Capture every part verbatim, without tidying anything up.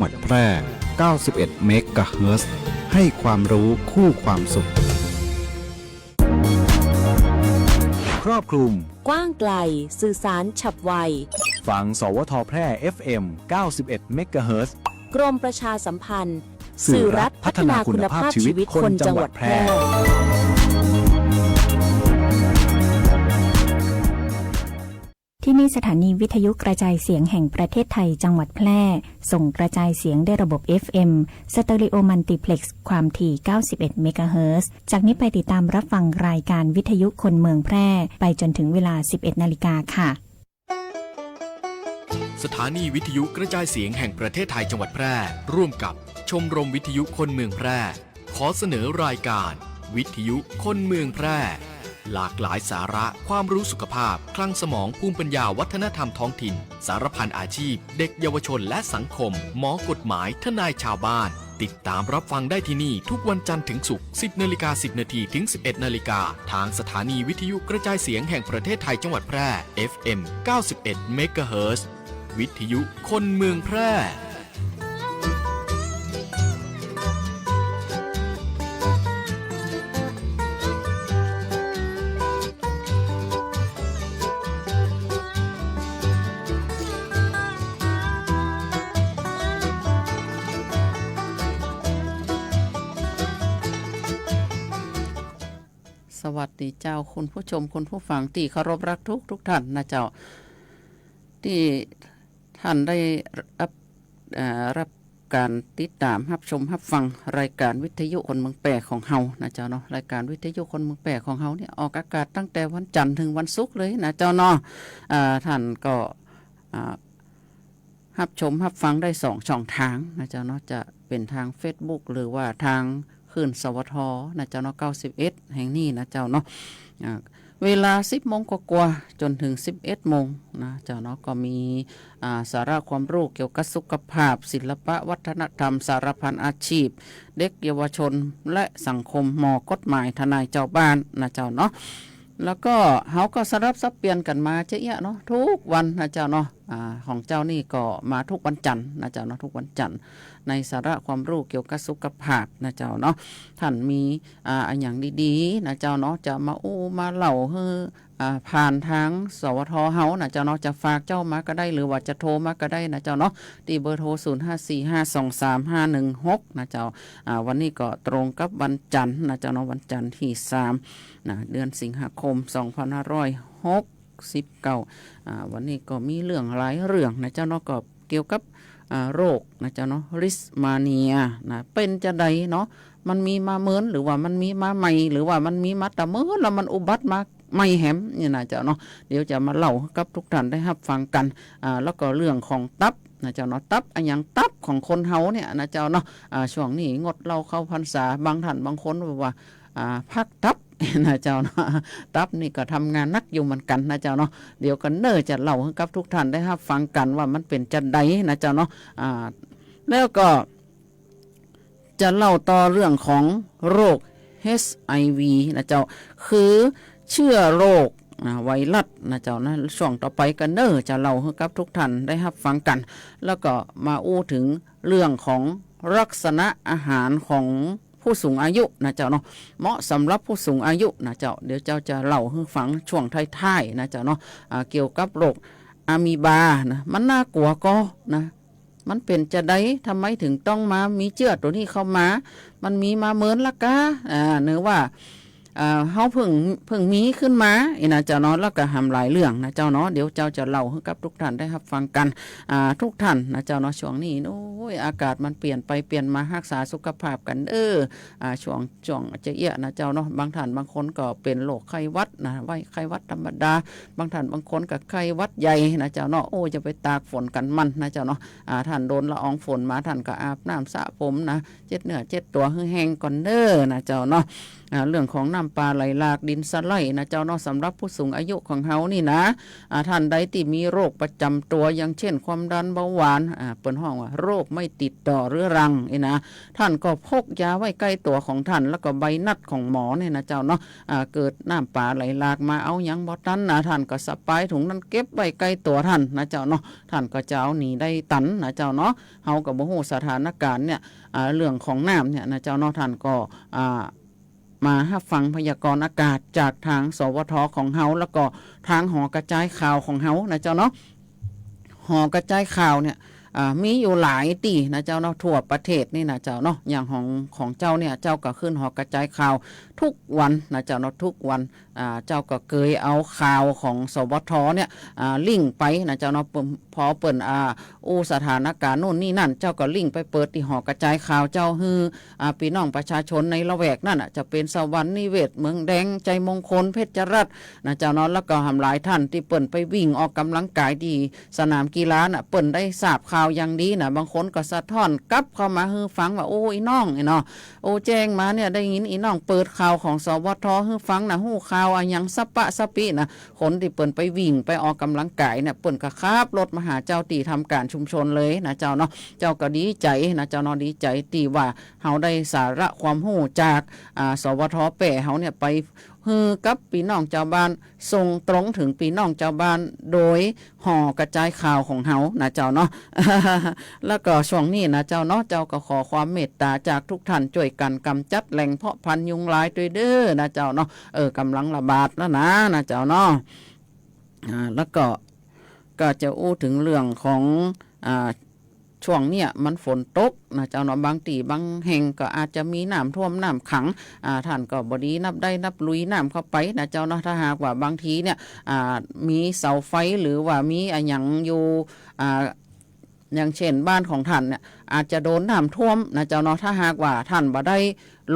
จังหวัดแพร่ เก้าสิบเอ็ดเมกะเฮิรตซ์ ให้ความรู้คู่ความสุข ครอบคลุม กว้างไกล สื่อสารฉับไว ฟัง สวท แพร่ เอฟเอ็ม เก้าสิบเอ็ดเมกะเฮิรตซ์ กรมประชาสัมพันธ์ สื่อรัฐพัฒนาคุณภาพชีวิตคนจังหวัดแพร่ ที่นี่สถานีวิทยุกระจายเสียงแห่งประเทศไทยจังหวัดแพร่ ส่งกระจายเสียงด้วยระบบเอฟเอ็ม สเตอริโอมัลติเพล็กซ์ ความถี่ เก้าสิบเอ็ดเมกะเฮิรตซ์ จากนี้ไปติดตามรับฟังรายการวิทยุคนเมืองแพร่ ไปจนถึงเวลา สิบเอ็ดนาฬิกาค่ะ สถานีวิทยุกระจายเสียงแห่งประเทศไทยจังหวัดแพร่ ร่วมกับชมรมวิทยุคนเมืองแพร่ ขอเสนอรายการ วิทยุคนเมืองแพร่ หลากหลายสาระ ความรู้สุขภาพ คลังสมอง ภูมิปัญญา วัฒนธรรมท้องถิ่น สารพันอาชีพ เด็กเยาวชน และสังคม หมอกฎหมาย ทนายชาวบ้าน ติดตามรับฟังได้ที่นี่ทุกวันจันทร์ถึงศุกร์ สิบนาฬิกาสิบนาทีถึงสิบเอ็ดนาฬิกา ทางสถานีวิทยุกระจายเสียงแห่งประเทศไทยจังหวัดแพร่ เอฟเอ็ม เก้าสิบเอ็ดเมกะเฮิรตซ์ วิทยุคนเมืองแพร่ สวัสดีเจ้า คุณผู้ชม คุณผู้ฟังตี้เคารพรักทุกทุกท่านนะเจ้า ตี้ท่านได้รับ เอ่อ รับการติดตามฮับชมฮับฟังรายการวิทยุคนเมืองแพร่ของเฮานะเจ้าเนาะ รายการวิทยุคนเมืองแพร่ของเฮาเนี่ยออกอากาศตั้งแต่วันจันทร์ถึงวันศุกร์เลยนะเจ้าเนาะ เอ่อ ท่านก็ อ่า ฮับชมฮับฟังได้สองช่องทางนะเจ้าเนาะ จะเป๋นทางเฟซบุ๊ก หรือว่าทางคลื่น สวท นะเจ้าเนาะ เก้าสิบเอ็ดแห่งนี้นะเจ้าเนาะ อ่า เวลาสิบโมงกว่าๆ จ๋นถึงสิบเอ็ดโมงนะเจ้าเนาะ ก็มี อ่า สาระความรู้เกี่ยวกับสุขภาพ ศิลปะ วัฒนธรรม สารพันอาชีพ เด็กเยาวชน และสังคม หมอกฎหมาย ทนายชาวบ้านนะเจ้าเนาะ แล้วก็เฮาก็สลับสับเปลี่ยนกั๋นมาเจ๊เอี้ยเนาะ ทุกวันนะเจ้าเนาะ อ่า ของเจ้านี่ก็มาทุกวันจันทร์นะเจ้าเนาะ ทุกวันจันทร์ ในสาระความรู้เกี่ยวกับสุขภาพนะเจ้าเนาะ ท่านมี อ่า อะหยังดีๆ นะเจ้าเนาะ จะมาอู้มาเล่าหื้อ อ่า ผ่านทาง สวท เฮานะเจ้าเนาะ จะฝากเจ้ามาก็ได้ หรือว่าจะโทรมาก็ได้นะเจ้าเนาะ ตี้เบอร์โทร ศูนย์ห้าสี่ห้าสองสามห้าหนึ่งหก นะเจ้า อ่า วันนี้ก็ตรงกับวันจันทร์นะเจ้าเนาะ วันจันทร์ตี้สาม นะ เดือนสิงหาคม สองพันห้าร้อยหกสิบเก้า อ่า วันนี้ก็มีเรื่องหลายเรื่องนะเจ้าเนาะ ก็เกี่ยวกับ อ่า โรคนะเจ้าเนาะ ลิสมาเนียนะ เป๋นจาใดเนาะ มันมีมาเมิน หรือว่ามันมีมาใหม่ หรือว่ามันมีมาแต่เมินแล้วมันอุบัติมาใหม่แหมนี่นะเจ้าเนาะ เดี๋ยวจะมาเล่ากับทุกท่านได้ฮับฟังกั๋น อ่า แล้วก็เรื่องของตับนะเจ้าเนาะ ตับอะหยัง ตับของคนเฮาเนี่ยนะเจ้าเนาะ อ่า ช่วงนี้งดเหล้าเข้าพรรษา บางท่านบางคนว่า อ่า พักตับ นะเจ้าเนาะ ตับนี่ก็ทำงานหนักอยู่เหมือนกั๋นนะเจ้าเนาะ เดี๋ยวก็เน่อจะเล่าหื้อกับทุกท่านได้ฮับฟังกั๋นว่ามันเป๋นจาใดนะเจ้าเนาะ อ่า แล้วก็จะเล่าต่อเรื่องของโรค เอช ไอ วี นะเจ้า คือเจื้อโรค อ่า ไวรัสนะเจ้านะ ช่วงต่อไปก็เน่อจะเล่าหื้อกับทุกท่านได้ฮับฟังกั๋น แล้วก็มาอู้เถิงเรื่องของลักษณะอาหารของผู้สูงอายุนะเจ้าเนาะ เหมาะสำหรับผู้สูงอายุนะเจ้า เดี๋ยวเจ้าจะเล่าหื้อฟังช่วงท้ายๆ นะเจ้าเนาะ อ่า เกี่ยวกับโรคอะมีบานะ มันน่ากลัวก่อนะ มันเป๋นจาใด ทำไมถึงต้องมามีเจื้อตั๋วนี้เข้ามา มันมีมาเมินละกา อ่า หรือว่า อ่า เฮาเพิ่ง เพิ่งมีขึ้นมา อี้นะเจ้าเนาะ แล้วก็หลำหลายเรื่องนะเจ้าเนาะ เดี๋ยวเจ้าจะเล่าหื้อกับทุกท่านได้ฮับฟังกั๋น อ่า ทุกท่านนะเจ้าเนาะ ช่วงนี้ โอ้ย อากาศมันเปลี่ยนไปเปลี่ยนมา ฮักษาสุขภาพกั๋นเด้อ อ่า ช่วง ช่วงเจ๊เอี้ยนะเจ้าเนาะ บางท่านบางคนก็เป๋นโรคไข้หวัดนะ ไว ไข้หวัดธรรมดา บางท่านบางคนก็ไข้หวัดใหญ่นะเจ้าเนาะ โอ้ย จะไปตากฝนกั๋นมันนะเจ้าเนาะ อ่า ท่านโดนละอองฝนมา ท่านก็อาบน้ำสระผมนะ เช็ดเนื้อเช็ดตั๋วหื้อแห้งก่อนเน่อนะเจ้าเนาะ อ่า เรื่องของน้ำป่าไหลหลาก ดินสไลด์นะเจ้าเนาะ สำหรับผู้สูงอายุของเฮานี่นะ อ่า ท่านใดตี้มีโรคประจ๋ำตั๋ว อย่างเช่น ความดัน เบาหวาน อ่า เปิ้นฮ้องว่าโรค ไม่ติดต่อเรื้อรัง นี่นะ ท่านก็พกยาไว้ใก้ตั๋วของท่าน แล้วก็ใบนัดของหมอเนี่ยนะเจ้าเนาะ อ่า เกิดน้ำป๋าไหลหลากมาเอาหยังบ่ตันนะ ท่านก็สะปายถุงนั้นเก็บไว้ใก้ตั๋วท่านนะเจ้าเนาะ ท่านก็จะเอาหนีได้ตันนะเจ้าเนาะ เฮาก็บ่ฮู้สถานการณ์เนี่ย อ่า เรื่องของน้ำเนี่ยนะเจ้าเนาะ ท่านก็ อ่า มาฮับฟังพยากรณ์อากาศจากทาง สวท ของเฮา แล้วก็ทางหอกระจายข่าวของเฮานะเจ้าเนาะ หอกระจายข่าวเนี่ย อ่า มีอยู่หลายตี้นะเจ้าเนาะ ทั่วประเทศนี่นะเจ้าเนาะ อย่างของ ของเจ้าเนี่ย เจ้าก็ขึ้นหอกระจายข่าวทุกวันนะเจ้าเนาะ ทุกวัน อ่า เจ้าก็เกยเอาข่าวของ สวท เนี่ย อ่า ลิงก์ไปนะเจ้าเนาะ เปิ้น พอเปิ้น อ่า อู้สถานการณ์นู่นนี่นั่น เจ้าก็ลิงก์ไปเปิดตี้หอกระจายข่าวเจ้า หื้อ อ่า ปี้น้องประชาชนในละแวกนั้นน่ะ จะเป๋นสวรรค์นิเวศ เมืองแดง ชัยมงคล เพชรราษฎร์นะเจ้าเนาะ แล้วก็หลายต้านตี้เปิ้นไปวิ่งออกกำลังกายตี้สนามกีฬาน่ะ เปิ้นได้ทราบข่าวอย่างดีน่ะ บางคนก็สะท้อนกลับเข้ามาหื้อฟังว่า โอ้ อีน้อง นี่เนาะ โอ้ แจ้งมาเนี่ย ได้ยินอีน้องเปิดข่าวของ สวท หื้อฟังน่ะ ฮู้ข่าวอะหยังสะปะสะปิน่ะ คนตี้เปิ้นไปวิ่งไปออกกำลังกายเนี่ย เปิ้นก็ขับรถมาหาเจ้าตี้ทำก๋านชุมชนเลยนะเจ้าเนาะ เจ้าก็ดีใจ๋นะเจ้าเนาะ ดีใจ๋ตี้ว่าเฮาได้สาระความฮู้จาก อ่า สวท แป้เฮาเนี่ย ไปหื้อกับปี้น้องจาวบ้าน ส่งตรงเถิงปี้น้องจาวบ้าน โดยหอกระจายข่าวของเฮานะเจ้าเนาะ แล้วก็ช่วงนี้นะเจ้าเนาะ เจ้าก็ขอความเมตต๋าจากทุกต้าน จ้วยกั๋นก๋ำจัดแหล่งเพาะพันธุ์ยุงลายตวยเด้อนะเจ้าเนาะ เออ ก๋ำลังระบาดแล้วนะ นะเจ้าเนาะ อ่า แล้วก็ ก็จะอู้เถิงเรื่องของ อ่า ช่วงเนี้ยมันฝนตกนะเจ้าเนาะ บางตี้บางแห่งก็อาจจะมีน้ำท่วมน้ำขัง อ่า ต้านก็บ่ดีนับได้นับลุยน้ำเข้าไปนะเจ้าเนาะ ถ้าหากว่าบางทีเนี่ย อ่า มีเสาไฟหรือว่ามีอะหยังอยู่ อ่า อย่างเช่นบ้านของต้านเนี่ย อาจจะโดนน้ำท่วมนะเจ้าเนาะ ถ้าหากว่าต้านบ่ได้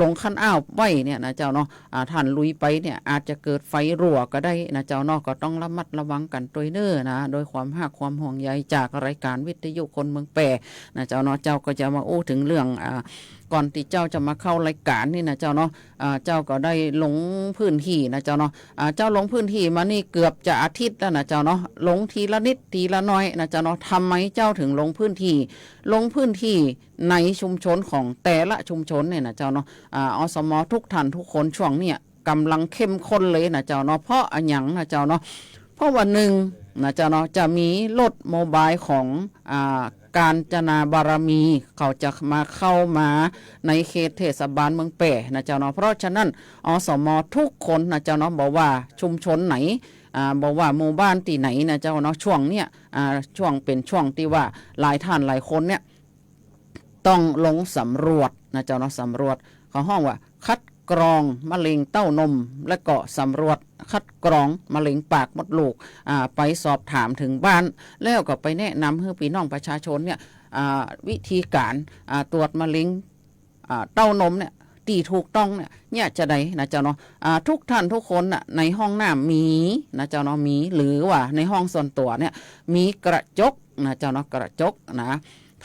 ลงคันอ้าวไว้เนี่ยนะเจ้าเนาะ อ่า ต้านลุยไปเนี่ย อาจจะเกิดไฟรั่วก็ได้นะเจ้าเนาะ ก็ต้องระมัดระวังกั๋นตวยเน้อนะ โดยความฮักความห่วงใยจากรายก๋านวิทยุคนเมืองแป้นะเจ้าเนาะ เจ้าก็จะมาอู้เถิงเรื่อง อ่า ก่อนตี้เจ้าจะมาเข้ารายก๋านนี่นะเจ้าเนาะ อ่า เจ้าก็ได้ลงพื้นที่นะเจ้าเนาะ อ่า เจ้าลงพื้นที่มานี่เกือบจะอาทิตย์แล้วนะเจ้าเนาะ ลงทีละนิดทีละหน่อยนะเจ้าเนาะ ทำไมเจ้าเถิงลงพื้นที่ ลงพื้นที่ในชุมชนของแต่ละชุมชนเนี่ยนะเจ้าเนาะ อ่า อสม ทุกต้านทุกคนช่วงเนี่ยก๋ำลังเข้มข้นเลยนะเจ้าเนาะ เพราะอะหยังนะเจ้าเนาะ เพราะว่าหนึ่งนะเจ้าเนาะ จะมีรถโมบายของ อ่า กาญจนาบารมี เขาจะมาเข้ามาในเขตเทศบาลเมืองแป้นะเจ้าเนาะ เพราะฉะนั้น อสม ทุกคนนะเจ้าเนาะ บ่ว่าชุมชนไหน อ่า บ่ว่าหมู่บ้านตี้ไหนนะเจ้าเนาะ ช่วงเนี้ย อ่า ช่วงเป๋นช่วงตี้ว่าหลายต้านหลายคนเนี่ย ต้องลงสำรวจนะเจ้าเนาะ สำรวจ เขาฮ้องว่าคัดกรองมะเร็งเต้านม และก็สำรวจคัดกรองมะเร็งปากมดลูก อ่า ไปสอบถามเถิงบ้าน แล้วก็ไปแนะนำหื้อปี้น้องประชาชนเนี่ย อ่า วิธีก๋าน อ่า ตรวจมะเร็ง อ่า เต้านมเนี่ย ตี้ถูกต้องเนี่ย เนี่ยจะใดนะเจ้าเนาะ อ่า ทุกต้านทุกคนน่ะ ในห้องน้ำมีนะเจ้าเนาะ มี หรือว่าในห้องส่วนตั๋วเนี่ย มีกระจกนะเจ้าเนาะ กระจกนะ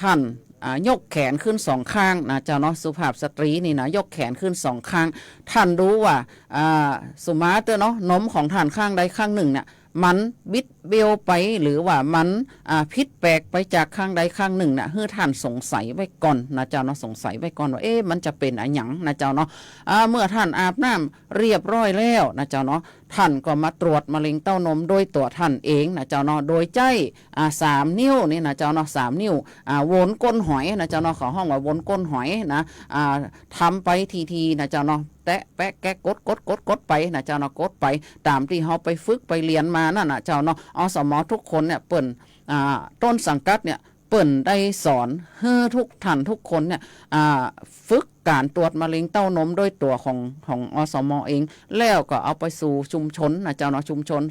ต้าน อ่า ยกแขนขึ้นสองข้างนะเจ้าเนาะ สุภาพสตรีนี่นะ ยกแขนขึ้นสองข้าง ต้านดูว่า อ่า สมมุติเนาะ นมของต้านข้างใดข้างนึ่งเนี่ย มันบิดเบี้ยวไป หรือว่ามัน อ่า ผิดแปลกไปจากข้างใดข้างนึ่งน่ะ หื้อต้านสงสัยไว้ก่อนนะเจ้าเนาะ สงสัยไว้ก่อนว่า เอ๊ะ มันจะเป๋นอะหยังนะเจ้าเนาะ อ่า เมื่อต้านอาบน้ำเรียบร้อยแล้วนะเจ้าเนาะ ต้านก็มาตรวจมะเร็งเต้านมโดยตั๋วต้านเองนะเจ้าเนาะ โดยใจ๊ อ่า สามนิ้วนี่นะเจ้าเนาะ สามนิ้ว อ่า วนก้นหอยนะเจ้าเนาะ เขาฮ้องว่าวนก้นหอยนะ อ่า ทำไปทีๆนะเจ้าเนาะ แตะแปะแกะกดกดกดกดไปนะเจ้าเนาะ กดไปต๋ามตี้เฮาไปฝึกไปเฮียนมานั่นนะเจ้าเนาะ อสม ทุกคนเนี่ย เปิ้น อ่า ต้นสังกัดเนี่ย เปิ้นได้สอนหื้อทุกต้านทุกคนเนี่ย อ่า ฝึกก๋านตรวจมะเร็งเต้านมโดยตั๋วของ ของ อสม เอง แล้วก็เอาไปสู่ชุมชนนะเจ้าเนาะ ชุมชน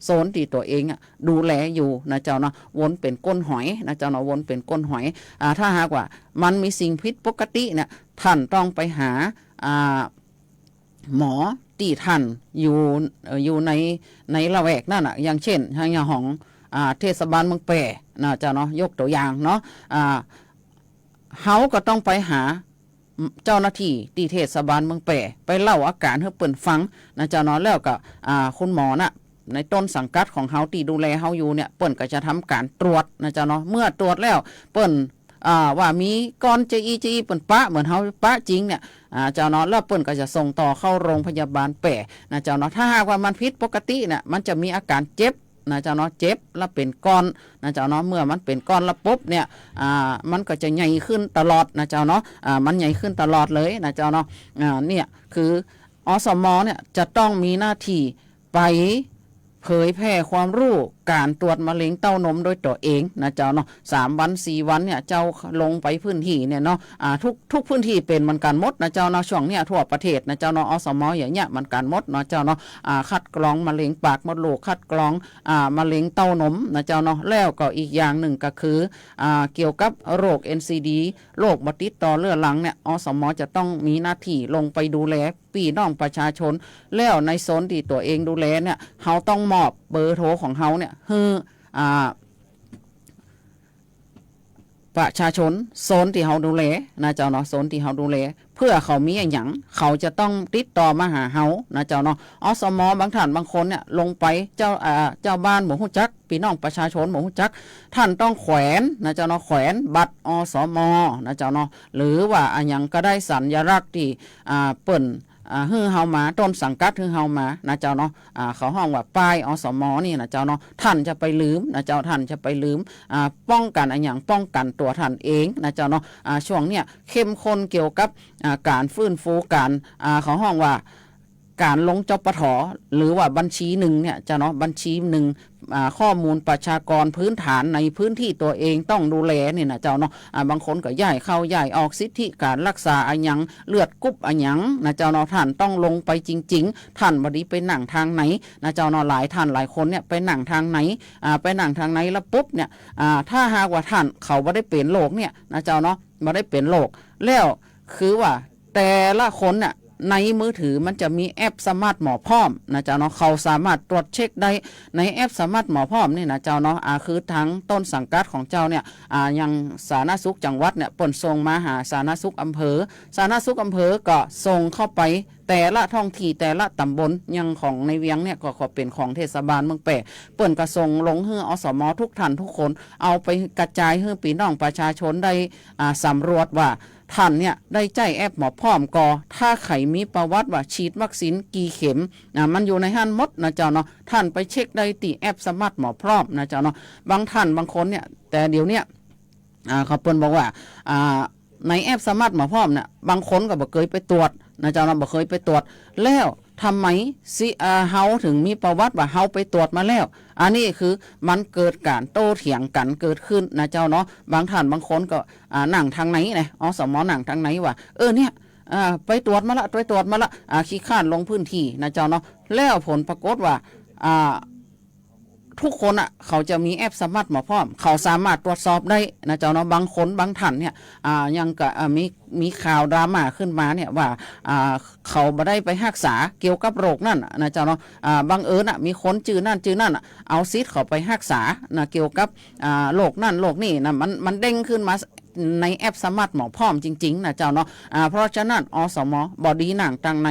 โซนตี้ตั๋วเองอะ ดูแลอยู่นะเจ้าเนาะ วนเป๋นก้นหอยนะเจ้าเนาะ วนเป๋นก้นหอย อ่า ถ้าหากว่ามันมีสิ่งผิดปกติเนี่ย ต้านต้องไปหา อ่า หมอตี้ต้านอยู่ เอ่อ อยู่ใน ในละแวกนั้นน่ะ อย่างเช่น อย่างของ อ่า เทศบาลเมืองแป้นะเจ้าเนาะ ยกตั๋วอย่างเนาะ อ่า เฮาก็ต้องไปหาเจ้าหน้าตี้ตี้เทศบาลเมืองแป้ ไปเล่าอาก๋านหื้อเปิ้นฟังนะเจ้าเนาะ แล้วก็ อ่า คุณหมอน่ะ ในต้นสังกัดของเฮาตี้ดูแลเฮาอยู่เนี่ย เปิ้นก็จะทำก๋านตรวจนะเจ้าเนาะ เมื่อตรวจแล้ว เปิ้น อ่า ว่ามีก้อนจะอี้จะอี้เปิ้นปะเหมือนเฮาปะจริงเนี่ย อ่า เจ้าเนาะ แล้วเปิ้นก็จะส่งต่อเข้าโรงพยาบาลแป๋นะเจ้าเนาะ ถ้าหากว่ามันผิดปกติเนี่ย มันจะมีอาการเจ็บนะเจ้าเนาะ เจ็บแล้วเป๋นก้อนนะเจ้าเนาะ เมื่อมันเป๋นก้อนแล้วปุ๊บเนี่ย อ่า มันก็จะใหญ่ขึ้นตลอดนะเจ้าเนาะ อ่า มันใหญ่ขึ้นตลอดเลยนะเจ้าเนาะ อ่า เนี่ยคือ อสม เนี่ยจะต้องมีหน้าที่ไปเผยแผ่ความรู้การตรวจมะเร็งเต้านมด้วยตั๋วเองนะเจ้าเนาะ สามวันสี่วันเนี่ย เจ้าลงไปพื้นที่เนี่ยเนาะ อ่า ทุก ทุกพื้นที่เป๋นเหมือนกั๋นหมดนะเจ้าเนาะ ช่วงเนี้ยทั่วประเทศนะเจ้าเนาะ อสม อย่างเนี้ยเหมือนกั๋นหมดเนาะเจ้าเนาะ อ่า คัดกรองมะเร็งปากมดลูก คัดกรอง อ่า มะเร็งเต้านมนะเจ้าเนาะ แล้วก็อีกอย่างนึ่งก็คือ อ่า เกี่ยวกับโรค เอ็น ซี ดี โรคบ่ติดต่อเรื้อรังเนี่ย อสม จะต้องมีหน้าที่ลงไปดูแลปี้น้องประชาชน แล้วในโซนตี้ตั๋วเองดูแลเนี่ย เฮาต้องมอบเบอร์โทรของเฮาเนี่ย หื้อ อ่า ประชาชนโซนตี้เฮาดูแลนะเจ้าเนาะ โซนตี้เฮาดูแล เพื่อเขามีอะหยัง เขาจะต้องติดต่อมาหาเฮานะเจ้าเนาะ อสม บางท่านบางคนเนี่ยลงไป เจ้า อ่า เจ้าบ้านบ่ฮู้จัก ปี้น้องประชาชนบ่ฮู้จัก ท่านต้องแขวนนะเจ้าเนาะ แขวนบัตร อสม นะเจ้าเนาะ หรือว่าอะหยังก็ได้สัญลักษณ์ตี้ อ่า เปิ้น อ่า หื้อเฮามา ต้นสังกัดหื้อเฮามานะเจ้าเนาะ อ่า เขาฮ้องว่าป้าย อสม นี่นะเจ้าเนาะ ท่านจะไปลืมนะเจ้า ท่านจะไปลืม อ่า ป้องกั๋นอะหยัง ป้องกั๋นตั๋วท่านเองนะเจ้าเนาะ อ่า ช่วงเนี้ยเข้มข้นเกี่ยวกับ อ่า ก๋านฟื้นฟูก๋าน อ่า เขาฮ้องว่าก๋านลง จปท หรือว่าบัญชีนึ่งเนี่ยเจ้าเนาะ บัญชีนึ่ง อ่า ข้อมูลประชากรพื้นฐานในพื้นที่ตั๋วเองต้องดูแลนี่นะเจ้าเนาะ อ่า บางคนก็ย้ายเข้าย้ายออก สิทธิก๋านรักษาอะหยัง เลือดกรุ๊ปอะหยังนะเจ้าเนาะ ท่านต้องลงไปจริงๆ ท่านบ่ดีไปนั่งตางไหนนะเจ้าเนาะ หลายท่านหลายคนเนี่ยไปนั่งตางไหน อ่า ไปนั่งตางไหนแล้วปุ๊บเนี่ย อ่า ถ้าหากว่าท่านเขาบ่ได้เป๋นโรคเนี่ยนะเจ้าเนาะ บ่ได้เป๋นโรค แล้วคือว่าแต่ละคนเนี่ย ในมือถือมันจะมีแอปสมาร์ทหมอพร้อมนะเจ้าเนาะ เขาสามารถตรวจเช็คได้ในแอปสมาร์ทหมอพร้อมนี่นะเจ้าเนาะ อ่า คือตางต้นสังกัดของเจ้าเนี่ย อ่า อย่างสาธารณสุขจังหวัดเนี่ย เปิ้นส่งมาหาสาธารณสุขอำเภอ สาธารณสุขอำเภอก็ส่งเข้าไปแต่ละท้องที่แต่ละต๋ำบล อย่างของในเวียงเนี่ยก็ขอเป๋นของเทศบาลเมืองแป๋ เปิ้นก็ส่งลงหื้อ อสม ทุกท่านทุกคน เอาไปกระจายหื้อปี้น้องประชาชนได้ อ่า สำรวจว่า ท่านเนี่ยได้ใจ๊แอปหมอพร้อมก่อ ถ้าใผมีประวัติว่าฉีดวัคซีนกี่เข็ม อ่า มันอยู่ในหั้นหมดนะเจ้าเนาะ ท่านไปเช็คได้ตี้แอปสมาร์ทหมอพร้อมนะเจ้าเนาะ บางท่านบางคนเนี่ย แต่เดี๋ยวเนี้ย อ่า เขาเปิ้นบอกว่า อ่า ในแอปสมาร์ทหมอพร้อมเนี่ย บางคนก็บ่เกยไปตรวจนะเจ้าเนาะ บ่เกยไปตรวจ แล้วทำไมสิ อ่า เฮาถึงมีประวัติว่าเฮาไปตรวจมาแล้ว อันนี้คือมันเกิดก๋านโต้เถียงกั๋นเกิดขึ้นนะเจ้าเนาะ บางท่านบางคนก็ อ่า นั่งตางไหนนะ อสม นั่งตางไหนว่า เออ เนี่ย อ่า ไปตรวจมาละ ไปตรวจมาละ อ่า ขี้คร้านลงพื้นที่นะเจ้าเนาะ แล้วผลปรากฏว่า อ่า ทุกคนอะ เขาจะมีแอปสมาร์ทหมอพร้อม เขาสามารถตรวจสอบได้นะเจ้าเนาะ บางคนบางท่านเนี่ย อ่า ยังก็ อ่า มี มีข่าวดราม่าขึ้นมาเนี่ยว่า อ่า เขาบ่ได้ไปฮักษาเกี่ยวกับโรคนั่นน่ะนะเจ้าเนาะ อ่า บังเอิญอะ มีคนจื้อนั่นจื้อนั่นอะ เอาสิทธิ์เขาไปฮักษานะ เกี่ยวกับ อ่า โรคนั่นโรคนี่นะ มัน มันเด้งขึ้นมาในแอปสมาร์ทหมอพร้อมจริงๆ นะเจ้าเนาะ อ่า เพราะฉะนั้น อสม บ่ดีนั่งตางไหน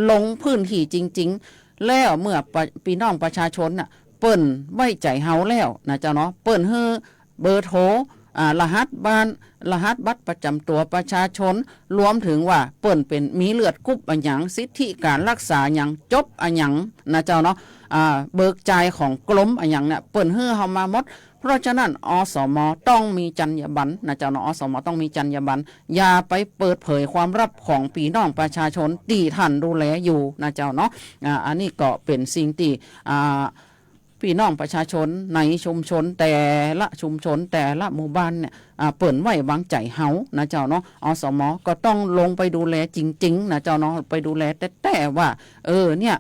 ลงพื้นที่จริงๆ แล้วเมื่อปะ ปี้น้องประชาชนน่ะ เปิ้นไว้ใจ๋เฮาแล้วนะเจ้าเนาะ เปิ้นหื้อเบอร์โทร อ่า รหัสบ้าน รหัสบัตรประจำตั๋วประชาชน รวมเถิงว่าเปิ้นเป๋น มีเลือดกรุ๊ปอะหยัง สิทธิก๋านรักษาหยัง จบอะหยังนะเจ้าเนาะ อ่า เบิกจ่ายของกรมอะหยังเนี่ย เปิ้นหื้อเฮามาหมด เพราะฉะนั้น อสม ต้องมีจรรยาบรรณนะเจ้าเนาะ อสม ต้องมีจรรยาบรรณ อย่าไปเปิดเผยความลับของปี้น้องประชาชนตี้ท่านดูแลอยู่นะเจ้าเนาะ อ่า อันนี้ก็เป๋นสิ่งตี้ อ่า ปี้น้องประชาชนในชุมชนแต่ละชุมชนแต่ละหมู่บ้านเนี่ย อ่า เปิ้นไว้วางใจ๋เฮานะเจ้าเนาะ อสม ก็ต้องลงไปดูแลจริงๆ นะเจ้าเนาะ ไปดูแลแต๊ๆ ว่า เออ เนี่ย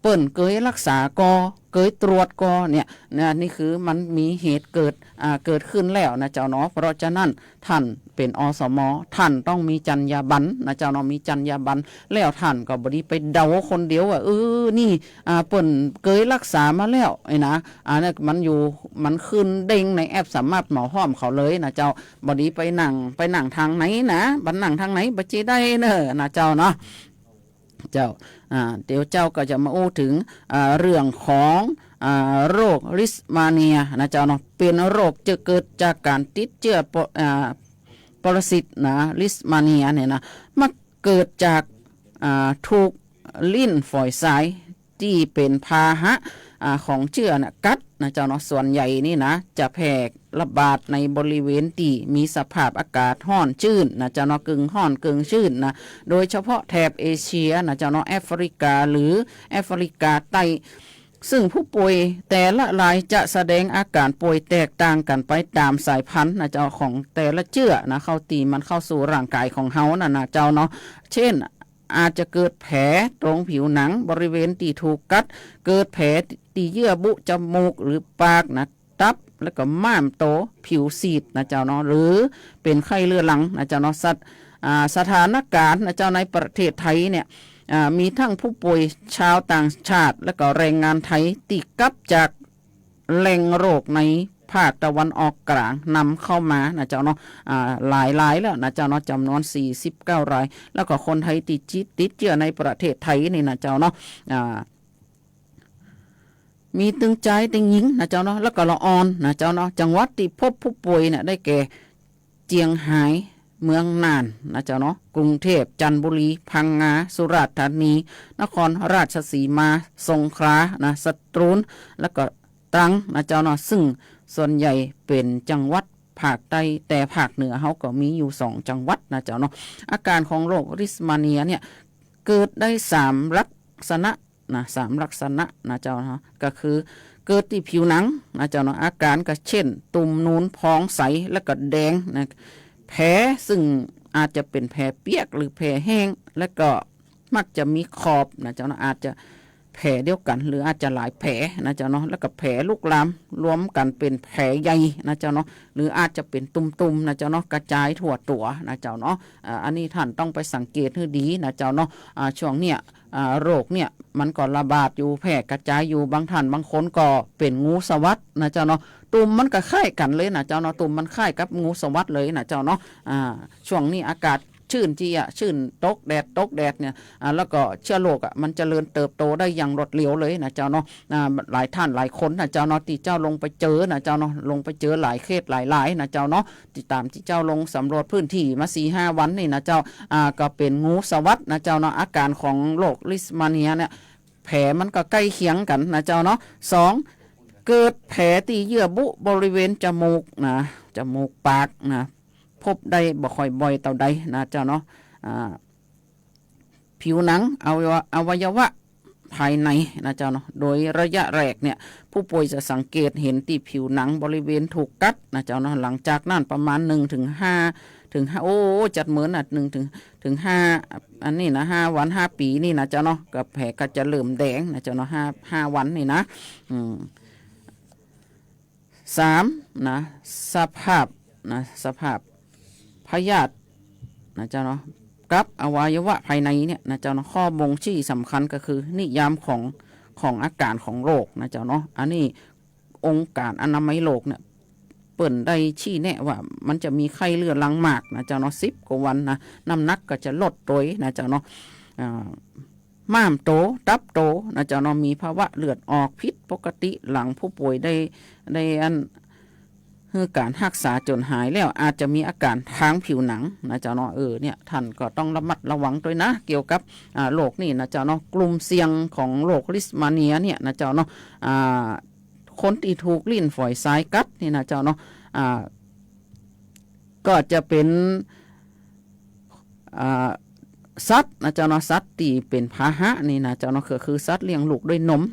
เปิ้นเกยฮักษาก่อ เกยตรวจก่อเนี่ยนะ นี่คือมันมีเหตุเกิด อ่า เกิดขึ้นแล้วนะเจ้าเนาะ เพราะฉะนั้น ท่านเป๋น อสม ท่านต้องมีจรรยาบรรณนะเจ้าเนาะ มีจรรยาบรรณ แล้วท่านก็บ่ดีไปเดาคนเดียวว่า เออ นี่ อ่า เปิ้นเกยฮักษามาแล้ว ไอ้นะ อ่า เนี่ย มันอยู่ มันขึ้นเด้งในแอปสมาร์ทหมอพร้อมเขาเลยนะเจ้า บ่ดีไปนั่ง ไปนั่งตางไหนนะ บ่นั่งตางไหนบ่จีได้เน่อนะเจ้าเนาะ เจ้า อ่า เดี๋ยวเจ้าก็จะมาอู้เถิง อ่า เรื่องของ อ่า โรคลิสมาเนียนะเจ้าเนาะ เป๋นโรคจะเกิดจากก๋านติดเจื้อปะ อ่า ปรสิตนะ ลิสมาเนียเนี่ยนะ มักเกิดจาก อ่า ถูกลิ่นฝอยซายตี้เป๋นพาหะ อ่า ของเจื้อน่ะกัดนะเจ้าเนาะ ส่วนใหญ่นี่นะ จะแพร่ระบาดในบริเวณตี้มีสภาพอากาศฮ้อนจื้นนะเจ้าเนาะ กึ่งฮ้อนกึ่งจื้นนะ โดยเฉพาะแถบเอเชียนะเจ้าเนาะ แอฟริกาหรือแอฟริกาใต้ ซึ่งผู้ป่วยแต่ละรายจะแสดงอาการป่วยแตกต่างกั๋นไปต๋ามสายพันธุ์นะเจ้า ของแต่ละเจื้อนะ เข้าตี้มันเข้าสู่ร่างกายของเฮานั่นนะเจ้าเนาะ เช่น อาจจะเกิดแผลตรงผิวหนังบริเวณตี้ถูกกัด เกิดแผลตี้เยื่อบุจมูกหรือปากนะ ตับ แล้วก็ม้ามโต ผิวซีดนะเจ้าเนาะ หรือเป๋นไข้เรื้อรังนะเจ้าเนาะ สัตว์ อ่า สถานการณ์นะเจ้า ในประเทศไทยเนี่ย อ่า มีทั้งผู้ป่วยชาวต่างชาติ แล้วก็แรงงานไทยตี้กลับจากแหล่งโรคในภาคตะวันออกกลางนำเข้ามานะเจ้าเนาะ อ่า หลายรายแล้วนะเจ้าเนาะ จ๋ำนวนสี่สิบเก้าราย แล้วก็คนไทยตี้ติดเจื้อในประเทศไทยนี่นะเจ้าเนาะ อ่า มีตึงจายตึงหญิงนะเจ้าเนาะ แล้วก็ละอ่อนนะเจ้าเนาะ จังหวัดตี้พบผู้ป่วยเนี่ยได้แก่ เจียงฮาย เมืองน่านนะเจ้าเนาะ กรุงเทพฯ จันทบุรี พังงา สุราษฎร์ธานี นครราชสีมา สงขลานะ สตูล แล้วก็ตรังนะเจ้าเนาะ ซึ่งส่วนใหญ่เป๋นจังหวัดภาคใต้ แต่ภาคเหนือเฮาก็มีอยู่สองจังหวัดนะเจ้าเนาะ อาการของโรคลิสมาเนียเนี่ย เกิดได้สามลักษณะนะ สามลักษณะนะเจ้าเนาะ ก็คือเกิดตี้ผิวหนังนะเจ้าเนาะ อาการก็เช่น ตุ่มนูนพองใส แล้วก็แดงนะ แผลซึ่งอาจจะเป๋นแผลเปียกหรือแผลแห้ง แล้วก็มักจะมีขอบนะเจ้าเนาะ อาจจะแผลเดียวกั๋น หรืออาจจะหลายแผลนะเจ้าเนาะ แล้วก็แผลลุกลามรวมกั๋นเป๋นแผลใหญ่นะเจ้าเนาะ หรืออาจจะเป๋นตุ่มๆนะเจ้าเนาะ กระจายทั่วตั๋วนะเจ้าเนาะ อ่า อันนี้ท่านต้องไปสังเกตหื้อดีนะเจ้าเนาะ อ่า ช่วงเนี้ย อ่า โรคเนี่ยมันก็ระบาดอยู่ แพร่กระจายอยู่ บางท่านบางคนก็เป๋นงูสวัสดนะเจ้าเนาะ ตุ่มมันก็คล้ายกั๋นเลยนะเจ้าเนาะ ตุ่มมันคล้ายกับงูสวัสดเลยนะเจ้าเนาะ อ่า ช่วงนี้อากาศชื้นเจี๊ยะ ชื้น ตกแดด ตกแดดเนี่ย อ่า แล้วก็เจื้อโรคอะมันเจริญเติบโตได้อย่างรวดเร็วเลยนะเจ้าเนาะ อ่า หลายท่านหลายคนนะเจ้าเนาะ ตี้เจ้าลงไปเจอนะเจ้าเนาะ ลงไปเจอหลายเคสหลายรายนะเจ้าเนาะ ติดต๋ามตี้เจ้าลงสำรวจพื้นที่มาสี่ห้าวันนี่นะเจ้า อ่า ก็เป๋นงูสวัสดนะเจ้าเนาะ อาการของโรคลิสมาเนียเนี่ย แผลมันก็ใก้เคียงกั๋นนะเจ้าเนาะ สอง เกิดแผลตี้เยื่อบุบริเวณจมูกนะ จมูกปากนะ พบได้บ่ค่อยบ่อยเต้าใดนะเจ้าเนาะ อ่า ผิวหนัง อวัยวะ อวัยวะภายในนะเจ้าเนาะ โดยระยะแรกเนี่ย ผู้ป่วยจะสังเกตเห็นตี้ผิวหนังบริเวณถูกกัดนะเจ้าเนาะ หลังจากนั้นประมาณหนึ่งถึงห้า ถึงห้า โอ้ จัดเหมือนน่ะ หนึ่งถึง ถึงห้า อันนี้นะ ห้าวัน ห้าปี๋นี่นะเจ้าเนาะ ก็แผลก็จะเริ่มแดงนะเจ้าเนาะ ห้า ห้าวันนี่นะ อืม สาม นะ สภาพ นะ สภาพพยาธินะเจ้าเนาะ กับอวัยวะภายในเนี่ยนะเจ้าเนาะ ข้อบ่งชี้สำคัญก็คือนิยามของ ของอาการของโรคนะเจ้าเนาะ อันนี้องค์การอนามัยโลกเนี่ย เปิ้นได้ชี้แนะว่ามันจะมีไข้เรื้อรังมากนะเจ้าเนาะ สิบกว่าวันนะ น้ำหนักก็จะลดโตยนะเจ้าเนาะ อ่า ม้ามโต ตับโตนะเจ้าเนาะ มีภาวะเลือดออกผิดปกติ หลังผู้ป่วยได้ ได้อัน หื้อก๋านฮักษาจ๋นหายแล้ว อาจจะมีอาการตางผิวหนังนะเจ้าเนาะ เออ เนี่ย ท่านก็ต้องระมัดระวังตวยนะ เกี่ยวกับ อ่า โรคนี้นะเจ้าเนาะ กลุ่มเสี่ยงของโรคลิสมาเนียเนี่ยนะเจ้าเนาะ อ่า คนตี้ถูกลิ่นฝอยซายกัดนี่นะเจ้าเนาะ อ่า ก็จะเป๋น อ่า สัตว์นะเจ้าเนาะ สัตว์ตี้เป๋นพาหะนี่นะเจ้าเนาะ ก็คือสัตว์เลี้ยงลูกด้วยนม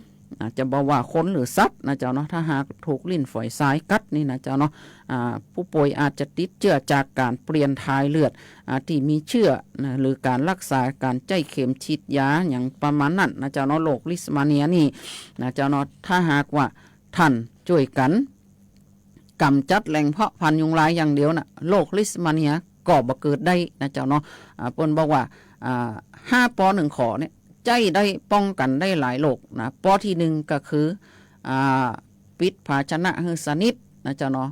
อ่า จะบ่ว่าคนหรือสัตว์นะเจ้าเนาะ ถ้าหากถูกลิ่นฝอยซายกัดนี่นะเจ้าเนาะ อ่า ผู้ป่วยอาจจะติดเจื้อจากก๋านเปลี่ยนถ่ายเลือด อ่า ตี้มีเจื้อนะ หรือก๋านฮักษา ก๋านใจ๊เข็มฉีดยาอย่างประมาณนั้นนะเจ้าเนาะ โรคลิสมาเนียนี่นะเจ้าเนาะ ถ้าหากว่าท่านจ้วยกั๋น ก๋ำจัดแหล่งเพาะพันธุ์ยุงลายอย่างเดียวน่ะ โรคลิสมาเนียก็บ่เกิดได้นะเจ้าเนาะ อ่า เปิ้นบอกว่า อ่า ห้า ปอ หนึ่ง ขอเนี่ย ใจ๊ได้ป้องกั๋นได้หลายโรคนะ ปอ ที่หนึ่งก็คือ อ่า ปิดภาชนะหื้อสนิทนะเจ้าเนาะ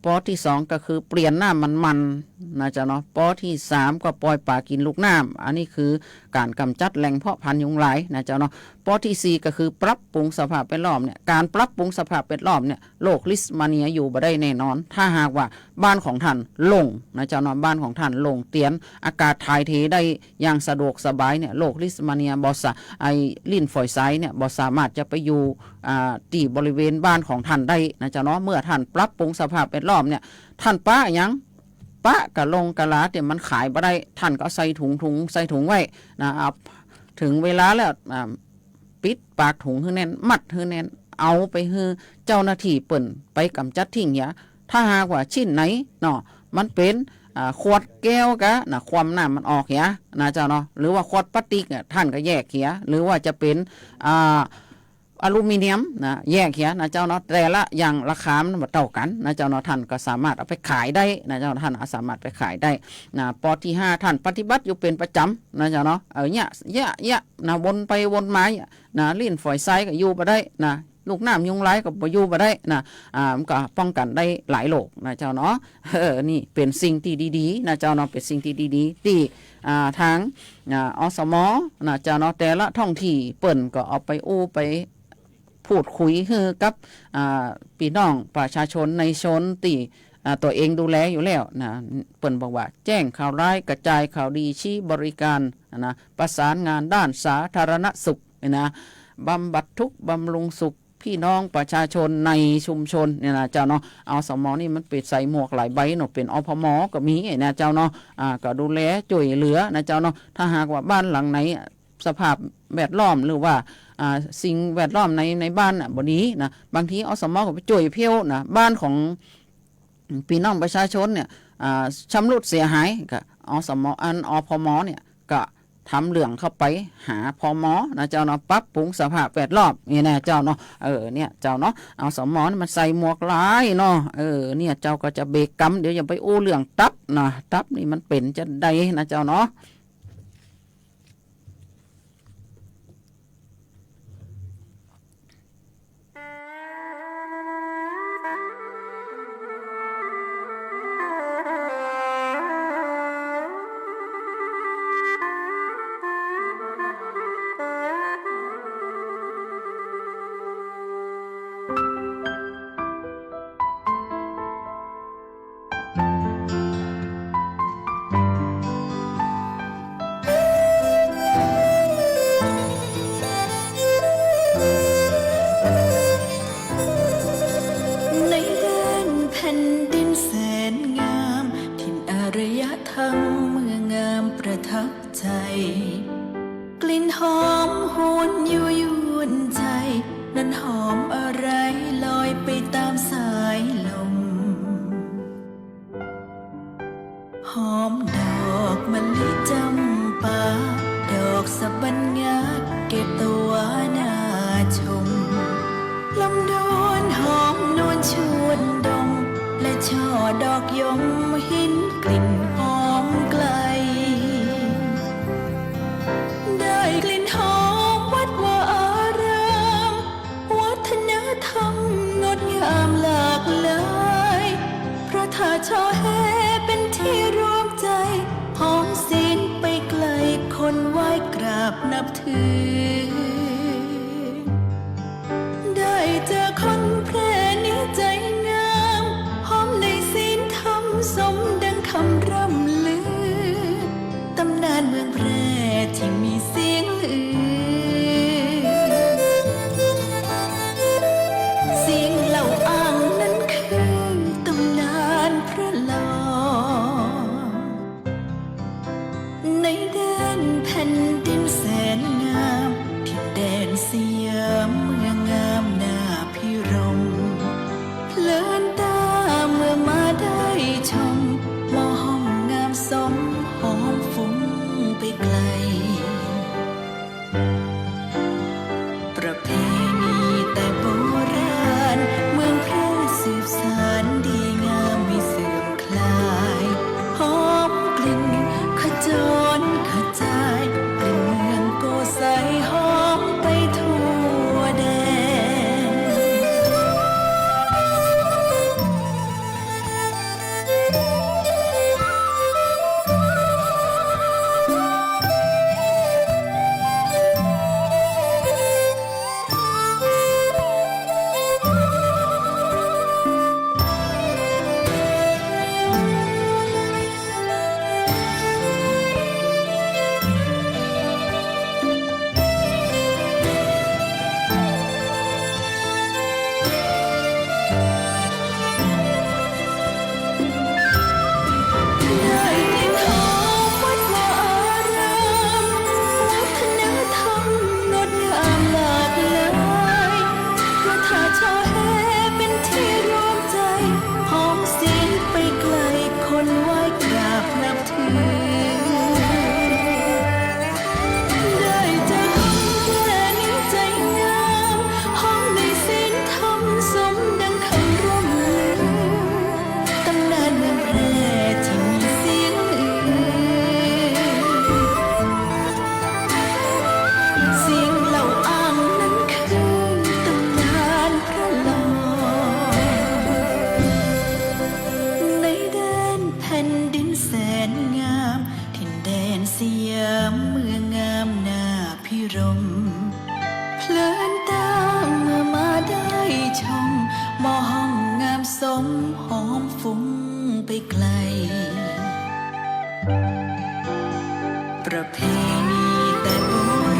ปอ ที่สองก็คือเปลี่ยนน้ำมันๆ นะเจ้าเนาะ ปอ ที่สามก็ปล่อยป๋ากิ๋นลูกน้ำ อันนี้คือก๋านก๋ำจัดแหล่งเพาะพันธุ์ยุงลายนะเจ้าเนาะ ปอตี้สี่ก็คือปรับปรุงสภาพแวดล้อมเนี่ย ก๋านปรับปรุงสภาพแวดล้อมเนี่ย โรคลิสเมียอยู่บ่ได้แน่นอน ถ้าหากว่าบ้านของท่านโล่งนะเจ้าเนาะ บ้านของท่านโล่งเตียน อากาศถ่ายเทได้อย่างสะดวกสบายเนี่ย โรคลิสเมียบ่สา ไอ้ลิ้นฝอยทรายเนี่ย บ่สามารถจะไปอยู่ อ่า ตี้บริเวณบ้านของท่านได้นะเจ้าเนาะ เมื่อท่านปรับปรุงสภาพแวดล้อมเนี่ย ท่านปะหยัง ปะกะลงกะลาตี้มันขายบ่ได้ ท่านก็ใส่ถุง ถุง ใส่ถุงไว้นะ เอา เถิงเวลาแล้ว อ่า ปิดปากถุงหื้อแน่น มัดหื้อแน่น เอาไปหื้อเจ้าหน้าตี้เปิ้นไปก๋ำจัดทิ้งเหีย ถ้าหากว่าชิ้นไหนเนาะ มันเป๋น อ่า ขวดแก้วกะนะ คว่ำน้ำมันออกเหียนะเจ้าเนาะ หรือว่าขวดปลาสติกอะ ท่านก็แยกเหีย หรือว่าจะเป๋น อ่า อลูมิเนียมนะ แยกเหียนะเจ้าเนาะ แต่ละอย่างราคามันบ่เต้ากั๋นนะเจ้าเนาะ ท่านก็สามารถเอาไปขายได้นะเจ้า ท่านสามารถไปขายได้นะ ปอตี้ห้า ท่านปฏิบัติอยู่เป๋นประจ๋ำนะเจ้าเนาะ เออ เนี่ย เนี่ย เนี่ยนะ วนไปวนมาเนี่ยนะ ลิ้นฝอยทรายก็อยู่บ่ได้นะ ลูกน้ำยุงลายก็บ่อยู่บ่ได้นะ อ่า มันก็ป้องกั๋นได้หลายโรคนะเจ้าเนาะ เออ นี่เป๋นสิ่งตี้ดีๆ นะเจ้าเนาะ เป๋นสิ่งตี้ดีๆ ตี้ อ่า ตาง อ่า อสม นะเจ้าเนาะ แต่ละท้องตี้เปิ้นก็เอาไปอู้ไป พูดคุยหื้อกับ อ่า ปี้น้องประชาชนในโซนตี้ อ่า ตั๋วเองดูแลอยู่แล้วนะ เปิ้นบอกว่าแจ้งข่าวร้าย กระจายข่าวดี ชี้บริการนะ ประสานงานด้านสาธารณสุขนะ บำบัดทุกข์บำรุงสุขพี่น้องประชาชนในชุมชนเนี่ยนะเจ้าเนาะ อสม นี่มันเป๋นใส่หมวกหลายใบเนาะ เป๋น อพม ก็มีนะเจ้าเนาะ อ่า ก็ดูแลจ้วยเหลือนะเจ้าเนาะ ถ้าหากว่าบ้านหลังไหน สภาพแวดล้อมหรือว่า อ่า สิ่งแวดล้อมใน ในบ้านน่ะบ่ดีนะ บางที อสม ก็ไปจ้วยเผี้ยวนะ บ้านของปี้น้องประชาชนเนี่ย อ่า ชำรุดเสียหาย ก็ อสม อัน อพม เนี่ย ก็ทำเรื่องเข้าไปหา พม นะเจ้าเนาะ ปรับปรุงสภาพแวดล้อม นี่นะเจ้าเนาะ เออ เนี่ยเจ้าเนาะ อสม นี่มันใส่หมวกหลายเนาะ เออ เนี่ยเจ้าก็จะเบรกกำ เดี๋ยวจะไปอู้เรื่องตับนะ ตับนี่มันเป๋นจาใดนะเจ้าเนาะ ในแดนแผ่นดินแสนงาม ถิ่นอารยธรรมเมืองงามประทับใจ กลิ่นหอมหวนยั่วยวนใจ นั้นหอมอะไรลอยไปตามสายลม หอมดอกมะลิจำปา ดอกสะบัญงาเกตวาน่าชม ลมดวนหอมนวลชวนดม และช่อดอกยมเห็นกลิ่นหอมไกล ได้กลิ่นหอมวัดวาอาราม วัฒนธรรมงดงามหลากหลาย พระธาตุช่อแฮเป็นที่รวมใจ หอมศีลไปไกลคนไหว้กราบนับถือ ได้เจอคนแพร่นี้ใจงาม หอมในศีลธรรมสมดังคำร่ำลือ ตำนานเมืองแพร่ที่มีเสียงลือ เสียงเล่าอ้างนั้นคือตำนานพระลอ ในแดนแผ่นดินแสนงาม ถิ่นแดนสยามเมืองงามน่าพิรม เพลินตาเมื่อมาได้ชม หม้อห้อมงามสมหอมฟุ้งไปไกล ประเพณีแต่โบราณ เมืองแพร่สืบสานดีงามไม่เสื่อมคลาย หอมกลิ่นขจรขจาย กลิ่นเมืองโกไสหอมไปทั่วแดน สยามเมืองงามน่าพิรม เพลินตาเมื่อมาได้ชม หม้อห้อมงามสมหอมฟุ้งไปไกล ประเพณีแต่โบ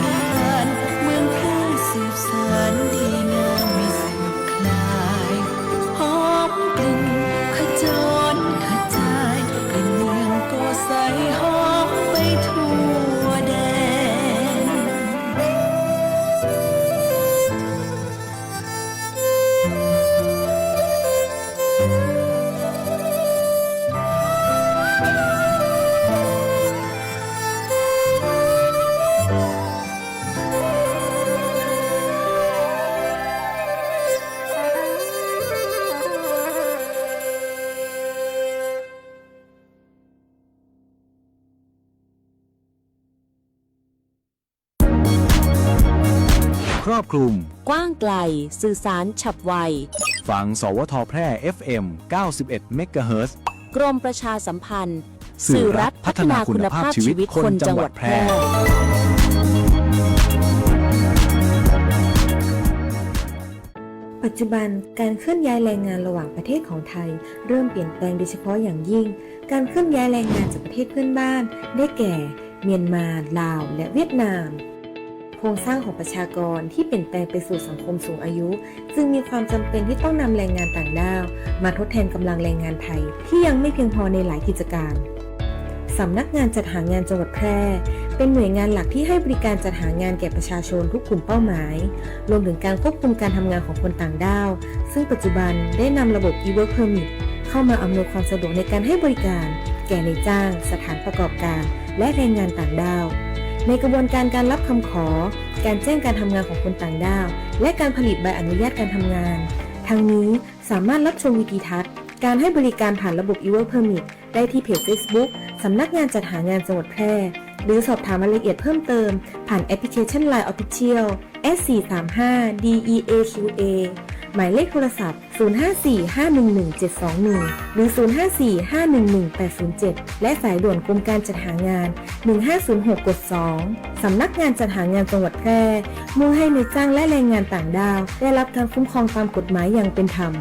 ราณ เมืองพร่องสืบสานดีงามไม่เสื่อมคลาย หอมกลิ่นขจรขจาย กลิ่นเมืองโกไสหอมไปทั่วแดน ครอบคลุม กว้างไกล สื่อสารฉับไว ฟัง สวท แพร่ เอฟเอ็ม เก้าสิบเอ็ด เมกะเฮิรตซ์ กรมประชาสัมพันธ์ สื่อรัฐพัฒนาคุณภาพชีวิตคนจังหวัดแพร่ ปัจจุบันการเคลื่อนย้ายแรงงานระหว่างประเทศของไทยเริ่มเปลี่ยนแปลงโดยเฉพาะอย่างยิ่ง การเคลื่อนย้ายแรงงานจากประเทศเพื่อนบ้าน ได้แก่ เมียนมา ลาว และเวียดนาม โครงสร้างของประชากรที่เปลี่ยนแปลงไปสู่สังคมสูงอายุ จึงมีความจำเป็นที่ต้องนำแรงงานต่างด้าวมาทดแทนกำลังแรงงานไทยที่ยังไม่เพียงพอในหลายกิจการ สำนักงานจัดหางานจังหวัดแพร่ เป็นหน่วยงานหลักที่ให้บริการจัดหางานแก่ประชาชนทุกกลุ่มเป้าหมาย รวมถึงการควบคุมการทำงานของคนต่างด้าว ซึ่งปัจจุบันได้นำระบบ e-work permit เข้ามาอำนวยความสะดวกในการให้บริการแก่นายจ้าง สถานประกอบการ และแรงงานต่างด้าว ในกระบวนการการรับคำขอ การแจ้งการทำงานของคนต่างด้าว และการผลิตใบอนุญาตการทำงาน ทั้งนี้สามารถรับชมวิดีทัศน์การให้บริการผ่านระบบ e-work permit ได้ที่เพจเฟซบุ๊ก สำนักงานจัดหางานจังหวัดแพร่ หรือสอบถามรายละเอียดเพิ่มเติม ผ่านแอปพลิเคชัน ไลน์ Official แอท สี่สามห้า ดี อี เอ คิว เอ หมายเลขโทรศัพท์ ศูนย์ห้าสี่ ห้าหนึ่งหนึ่ง เจ็ดสองหนึ่ง หรือ ศูนย์ห้าสี่ ห้าหนึ่งหนึ่ง แปดศูนย์เจ็ด และสายด่วนกรมการจัดหางาน หนึ่งห้าศูนย์หก กดสอง สำนักงานจัดหางานจังหวัดแพร่ มุ่งให้นายจ้างและแรงงานต่างด้าว ได้รับการคุ้มครองตามกฎหมายอย่างเป็นธรรม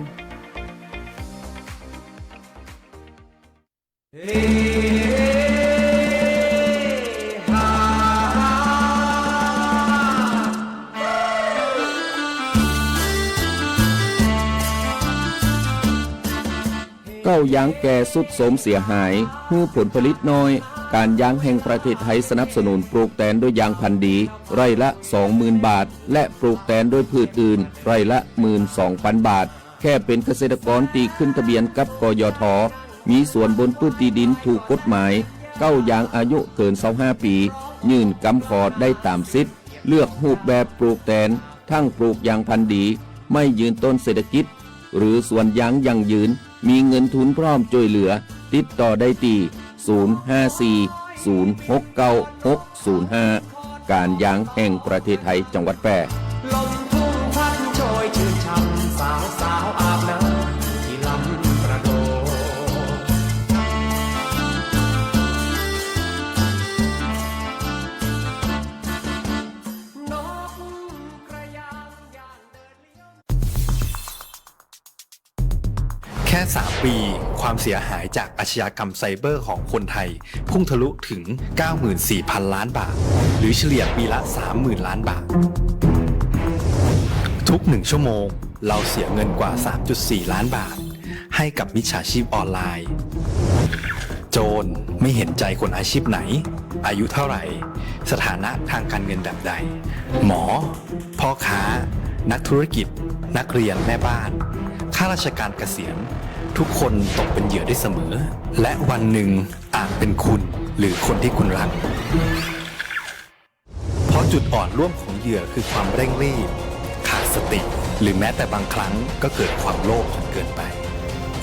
เก๊ายางแก่ทรุดโทรมเสียหาย หื้อผลผลิตน้อย ก๋านยางแห่งประเทศไทยสนับสนุนปลูกแตนด้วยยางพันธุ์ดี ไร่ละ สองหมื่นบาท และปลูกแตนด้วยพืชอื่น ไร่ละ หมื่นสองปันบาท แค่เป๋นเกษตรกรตี้ขึ้นทะเบียนกับ กยท. มีสวนบนพื้นตี้ดินถูกกฎหมาย เก๊ายางอายุเกินซาวห้าปี๋ ยื่นกำขอได้ต๋ามสิทธิ์ เลือกรูปแบบปลูกแตน ทั้งปลูกยางพันธุ์ดี ไม่ยืนต้นเศรษฐกิจ หรือสวนยางยั่งยืน มีเงินทุนพร้อมจ้วยเหลือ ติดต่อได้ตี้ ศูนย์ห้าสี่ ศูนย์หกเก้า หกศูนย์ห้า ก๋านยางแห่งประเทศไทย จังหวัดแพร่ ลมทุ่งพัดโชยชื่นช่ำ สาวๆ อาบน้ำที่ลำกระโดด นกกระยางยานเดินเลี้ยว แค่สามปี ความเสียหายจากอาชญากรรมไซเบอร์ของคนไทย พุ่งทะลุถึง เก้าหมื่นสี่พันล้านบาท หรือเฉลี่ยปีละ สามหมื่นล้านบาท ทุกหนึ่งชั่วโมง เราเสียเงินกว่า สามจุดสี่ล้านบาท ให้กับมิจฉาชีพออนไลน์ โจรไม่เห็นใจคนอาชีพไหน อายุเท่าไหร่ สถานะทางการเงินแบบใด หมอ พ่อค้า นักธุรกิจ นักเรียน แม่บ้าน ข้าราชการเกษียณ ทุกคนตกเป็นเหยื่อได้เสมอ และวันหนึ่งอาจเป็นคุณหรือคนที่คุณรัก เพราะจุดอ่อนร่วมของเหยื่อคือความเร่งรีบ ขาดสติ หรือแม้แต่บางครั้งก็เกิดความโลภจนเกินไป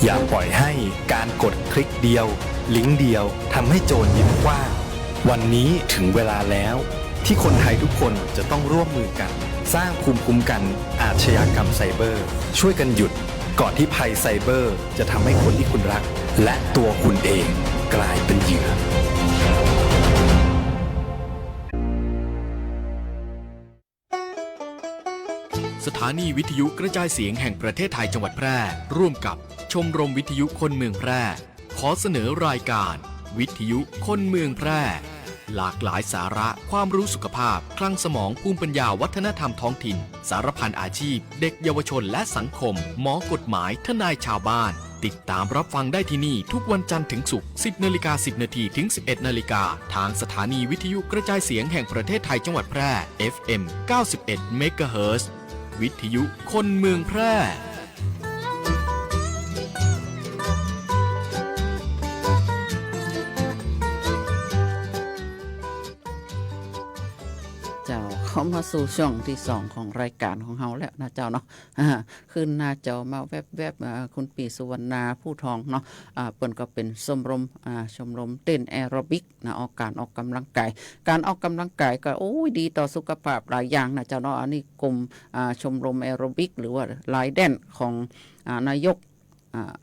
อย่าปล่อยให้การกดคลิกเดียว ลิงก์เดียว ทำให้โจรยิ้มกว้าง วันนี้ถึงเวลาแล้ว ที่คนไทยทุกคนจะต้องร่วมมือกัน สร้างภูมิคุ้มกันอาชญากรรมไซเบอร์ ช่วยกันหยุด ก่อนที่ภัยไซเบอร์จะทำให้คนที่คุณรัก และตัวคุณเองกลายเป็นเหยื่อ สถานีวิทยุกระจายเสียงแห่งประเทศไทยจังหวัดแพร่ ร่วมกับชมรมวิทยุคนเมืองแพร่ ขอเสนอรายการวิทยุคนเมืองแพร่ หลากหลายสาระ ความรู้สุขภาพ คลังสมอง ภูมิปัญญา วัฒนธรรมท้องถิ่น สารพันอาชีพ เด็กเยาวชนและสังคม หมอกฎหมาย ทนายชาวบ้าน ติดตามรับฟังได้ที่นี่ทุกวันจันทร์ถึงศุกร์ สิบนาฬิกาสิบนาทีถึงสิบเอ็ดนาฬิกา ทางสถานีวิทยุกระจายเสียงแห่งประเทศไทยจังหวัดแพร่ เอฟเอ็ม เก้าสิบเอ็ดเมกะเฮิรตซ์ วิทยุคนเมืองแพร่ เจ้า เข้ามาสู่ช่วงตี้สองของรายก๋านของเฮาแล้วนะเจ้าเนาะ อ่า ขึ้นหน้าจอมาแวบๆ อ่า คุณปี้สุวรรณา ผู้ทองเนาะ อ่า เปิ้นก็เป๋นชมรม อ่า ชมรมเต้นแอโรบิกนะ ออกก๋านออกก๋ำลังก๋าย ก๋านออกก๋ำลังก๋ายก็ โอ้ย ดีต่อสุขภาพหลายอย่างนะเจ้าเนาะ อันนี้กลุ่ม อ่า ชมรมแอโรบิก หรือว่าลายแดนซ์ของ อ่า นายก อ่า